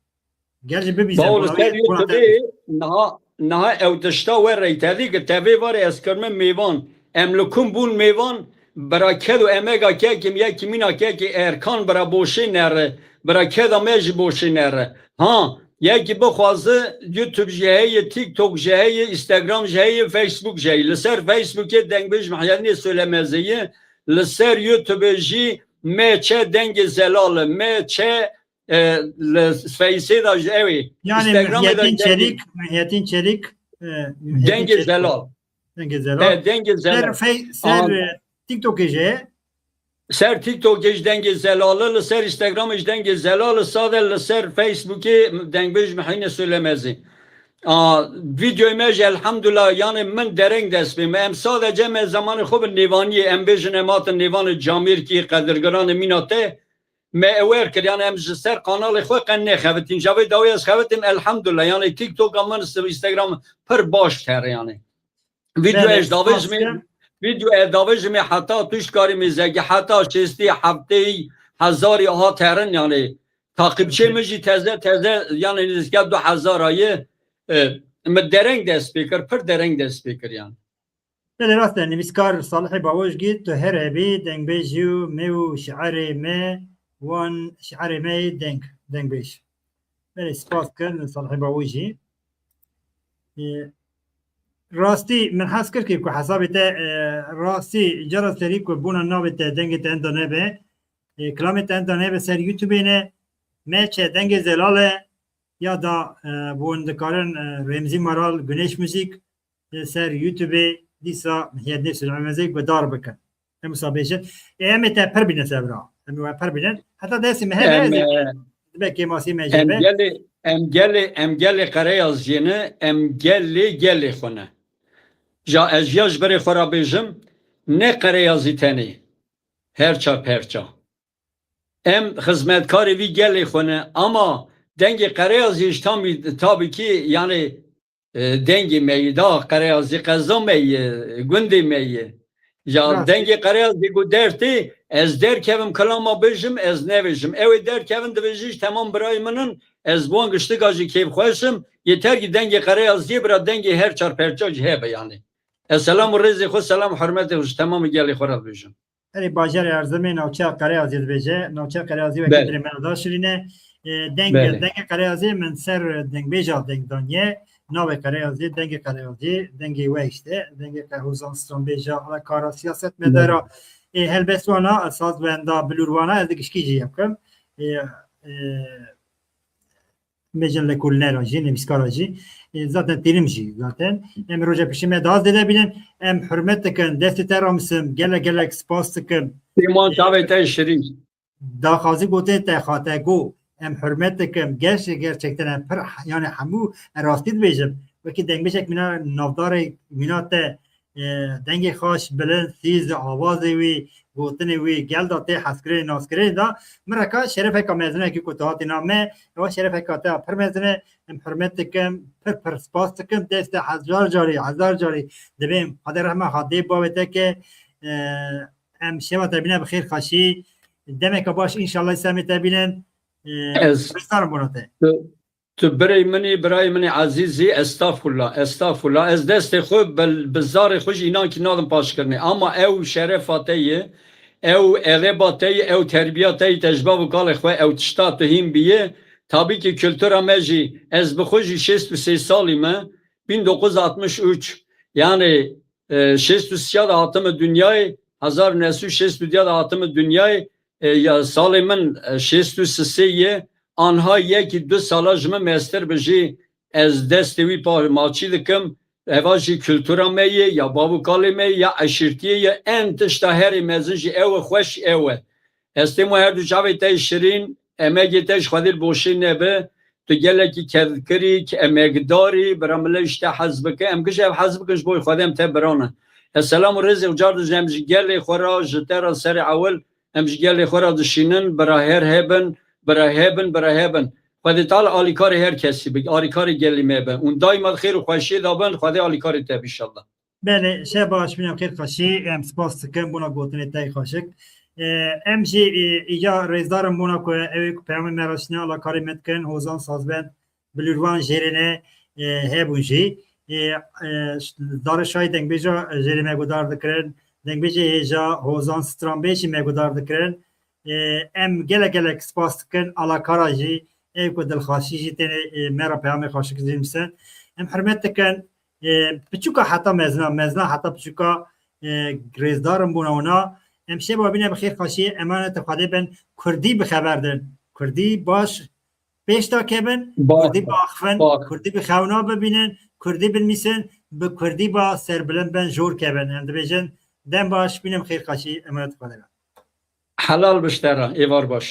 Gel jî bibîze, Bawle bona ser wî, bona te YouTubeê niha, niha ew tişta we reytedî ki te vê varê ez kirme mêvan. Em li kum bûn mêvan, bira ked û emega kekê min, yekî mîna kekê Erkan, bira boşê nere, bira keda me jî boşê nere. Ha, yekî bixwaze YouTube jî heye, TikTok jî heye, Instagram jî heye, Facebook jî heye. Li ser Facebookê Dengbêj Mihyedînê Söylemezê ye, li ser YouTube jî M Ç Dengê Zelal e, M Ç, e, li Faceê de jî ew ê. Yani Instagramê de Mihyettin Dengê Çelik, Mihyettin Çelik, e, Mihyettin Dengê Çelik. Zelal. Dengê Zelal. He, Dengê Zelal. Ser Fe-, ser, Aha. e, TikTokê jî. Ser TikTokê jî Dengê Zelal e, li ser Instagramê jî Dengê Zelal e, sade li ser Facebookê Dengbêj Mihyedînê Söylemezê. A, videoyê me jî elhamdulillah, yani min dereng dest pê. Me em sadece me zemanê xwe bi nêvaniyê, em bêjin em hatin nêvanê camêrkî, qedirgiranê mîna te, me ewer kir, yani em ji ser kanalê xwe qe nexevitîn. Ca vê dawî ez xevitim, elhamdulillah. Yani TikTok a min, Instagram pir baş kere yani. Video Belê, ez davêjimê, spas ke. Video ez davêjimê heta tu ji karî mêzegî, heta şêstî, heftê, hezarî hat herin yani. Takipçê Belê. Min jî teze, teze yani nêzîkî du hezar a ye. E, min dereng dest pê kir, pir dereng dest pê kir yani. Belê rast e, nivîskar Salihê Bawoj gî tu her hebî, dengbêjî û me û şiarê me, wan şiarê me yê deng, dengbêj. Belê spas kin Salihê Bawojî. E, rastî min hez kir ku hesabê te, e, rastî cara serî ku bona navê te, dengê te enda nebe, e, kilamê te enda nebe ser YouTubeê ne, M Ç Dengê Zelal e, ya da, e, bi hûn dikarin, e, Remzî Maral, Güneş Müzik, li ser YouTubeê dîsa Mihyedînê Söylemezê guhdar bikin. Em wisa bêjin. Ê, em ê te pir bînin sebra. Em ê we pir bînin. Heta destê me hebe, Em, ez ê e, dibe kêmasî me jê em be. Gelê, em gelê, em gelê Qereyaziyê ne, em gelê gelê xwe ne. Ja ez ya ji berê xwe re bêjim, ne Qereyazî tenê. Her çar perça. Em xizmetkarê vî gelê xwe ne, ama dengê Qereyaziyê ji tamî, tabî kî, yani, e, dengê me yê, da Qereyazî qeza me yê, gundê me yê. Ya Rast. Dengê Qereyazî ku dertê, ez derkevim kilama bêjim, ez nevêjim. Ew ê derkevin divêjin ji temam birayê min in, ez bi wan giştika jî kêfxweş im. Yeter ki dengê Qereyaziyê bira dengê her çar perça jî hebe yani. Ez selam û rêzê xwe, selam û hurmetê xwe ji temamê gelê xwe re dibêjim. Erê, bajarê Erzimê, navçeya Qereyazê dibêje. Navçeya Qereyazê wekî Belê. Dirê me re da şirîne. E, deng, Belê. Dengê Qereyazê min ser dengbêja deng daniye. Navê Qereyazê, dengê Qereyazê, dengê we işte. Dengê Qe-, Hozan stranbêja, alakara, siyasetmedara. Belê. E, helbestwana, sazbenda, bilûrwana, ez di gişkî jî yek im. E, e, Bêjin lêkolînera jî, nivîskara jî. E, zaten tînim jî zaten. Em roja piştî me daha zêde bînin. Em hurmet dikin, destê te ramisim, gelek gelek spas dikim. Sîmon çavê te şirîn. Daxazî gotê te xate go. Em hurmet dikim. Gerçek, gerçekten em pir, yani hemû em rastî dibêjim. Wekî dengbêjek mîna navdarê mîna te e, dengê xaş, bilind, sîz, avazê wî, gotinê wî, gel da tê hezkirinê, naskirinê da. Min reka şerefeka mezinekî ku tu hatî nav me, ewa şerefeka te ya pir mezin e, em hurmet dikim, pir pir spas dikim, dest te hezar carî, hezar carî dibêm. Xwedê rehma xwe dê bavê te ke, e, em şeva te bîne bi xêr xweşî. Demeke baş înşallah semê te bînin. E, Ez- Rizdarim bona te. Tu birê min î, birayê min î ezîzî, estağfurullah, estağfurullah. Ez destê xwe bi, bi zarê xwe jî înankî nadim paşkirinê. Ama ew şerefa te ye, ew edeba te ye, ew terbiya te ye, te ji bav û kalê xwe ew tişta tu hîn bîye. Tabî ki kultura me jî, ez bi xwe jî şêst û sê salî me, bin dokuz yüz altmış üç. Yani, e, şêst û sê de hatime dinyayê, hezar û neh sed û şêst û diya de hatime dinyayê, e, ya salê min, e, şêst û sê ye, anha yekî du sala ji min mestir bi jî ez destê wî pa-, maçî dikim. Eva jî kultura me ye, ya bav û kalê me ye, ya eşîrtiyê ye, en tişta herî mezin jî ew e, xweş ew e. Ez têm û her du çavê te şirîn, emegê te ji Xwedê li boşê nebe, tu gelekî kedkirî, emekdarî, bira millet ji te hez bike, em gije ev hez bikin ji bo Xwedê em te birane. Ez selam û rêzê û car dizî em ji gelê xwe re, ji te re serê ewil, em ji gelê xwe re dişînin, bira her hebin, bira hebin, bira hebin. Xwedê Teala alîkarê her kesî bike, alîkarê gelî me be. Hûn daîma di xêr û xweşiyê de bin, Xwedê alîkarê te be înşallah. Belê, şe baş, bîne xêr xweşî, em spas dikin bona gotinê te yê xweşik. E, em jî, e, îca rêzdarin bona ku ew ê ku peyamê me re şine, alîkarê me dikin, Hozan Sazbend, Bilûrvan jêrê ne, e, hebûn jî. E, e, Zarê Şahî dengbêja jêrê me guhdar dikirin. dengbêjê hêja Hozan Stranbêj jî me guhdar dikirin. E, em gelek gelek spas dikin alakara jî, ew ku dilxweşî jî tenê, e, me re peyamê xweşik jî nivîsin. Em hurmet dikin, e, piçûka heta mezna, mezna heta piçûka, e, rêzdarin bûna wana. Em şeva bîne bi xêr xweşiyê emanetê Xwedê bin, Kurdî bi xeber din. Kurdî baş pêş de kevin, Baş, Kurdî biaxivin, baş. Kurdî bi xewna bibînin, Kurdî binivîsin, bi Kurdî ba serbilind bin jor kevin. Em dibêjin dem baş, bîne bi xêr xweşî, emanetê Xwedê bin. Helal biştera, êvar baş.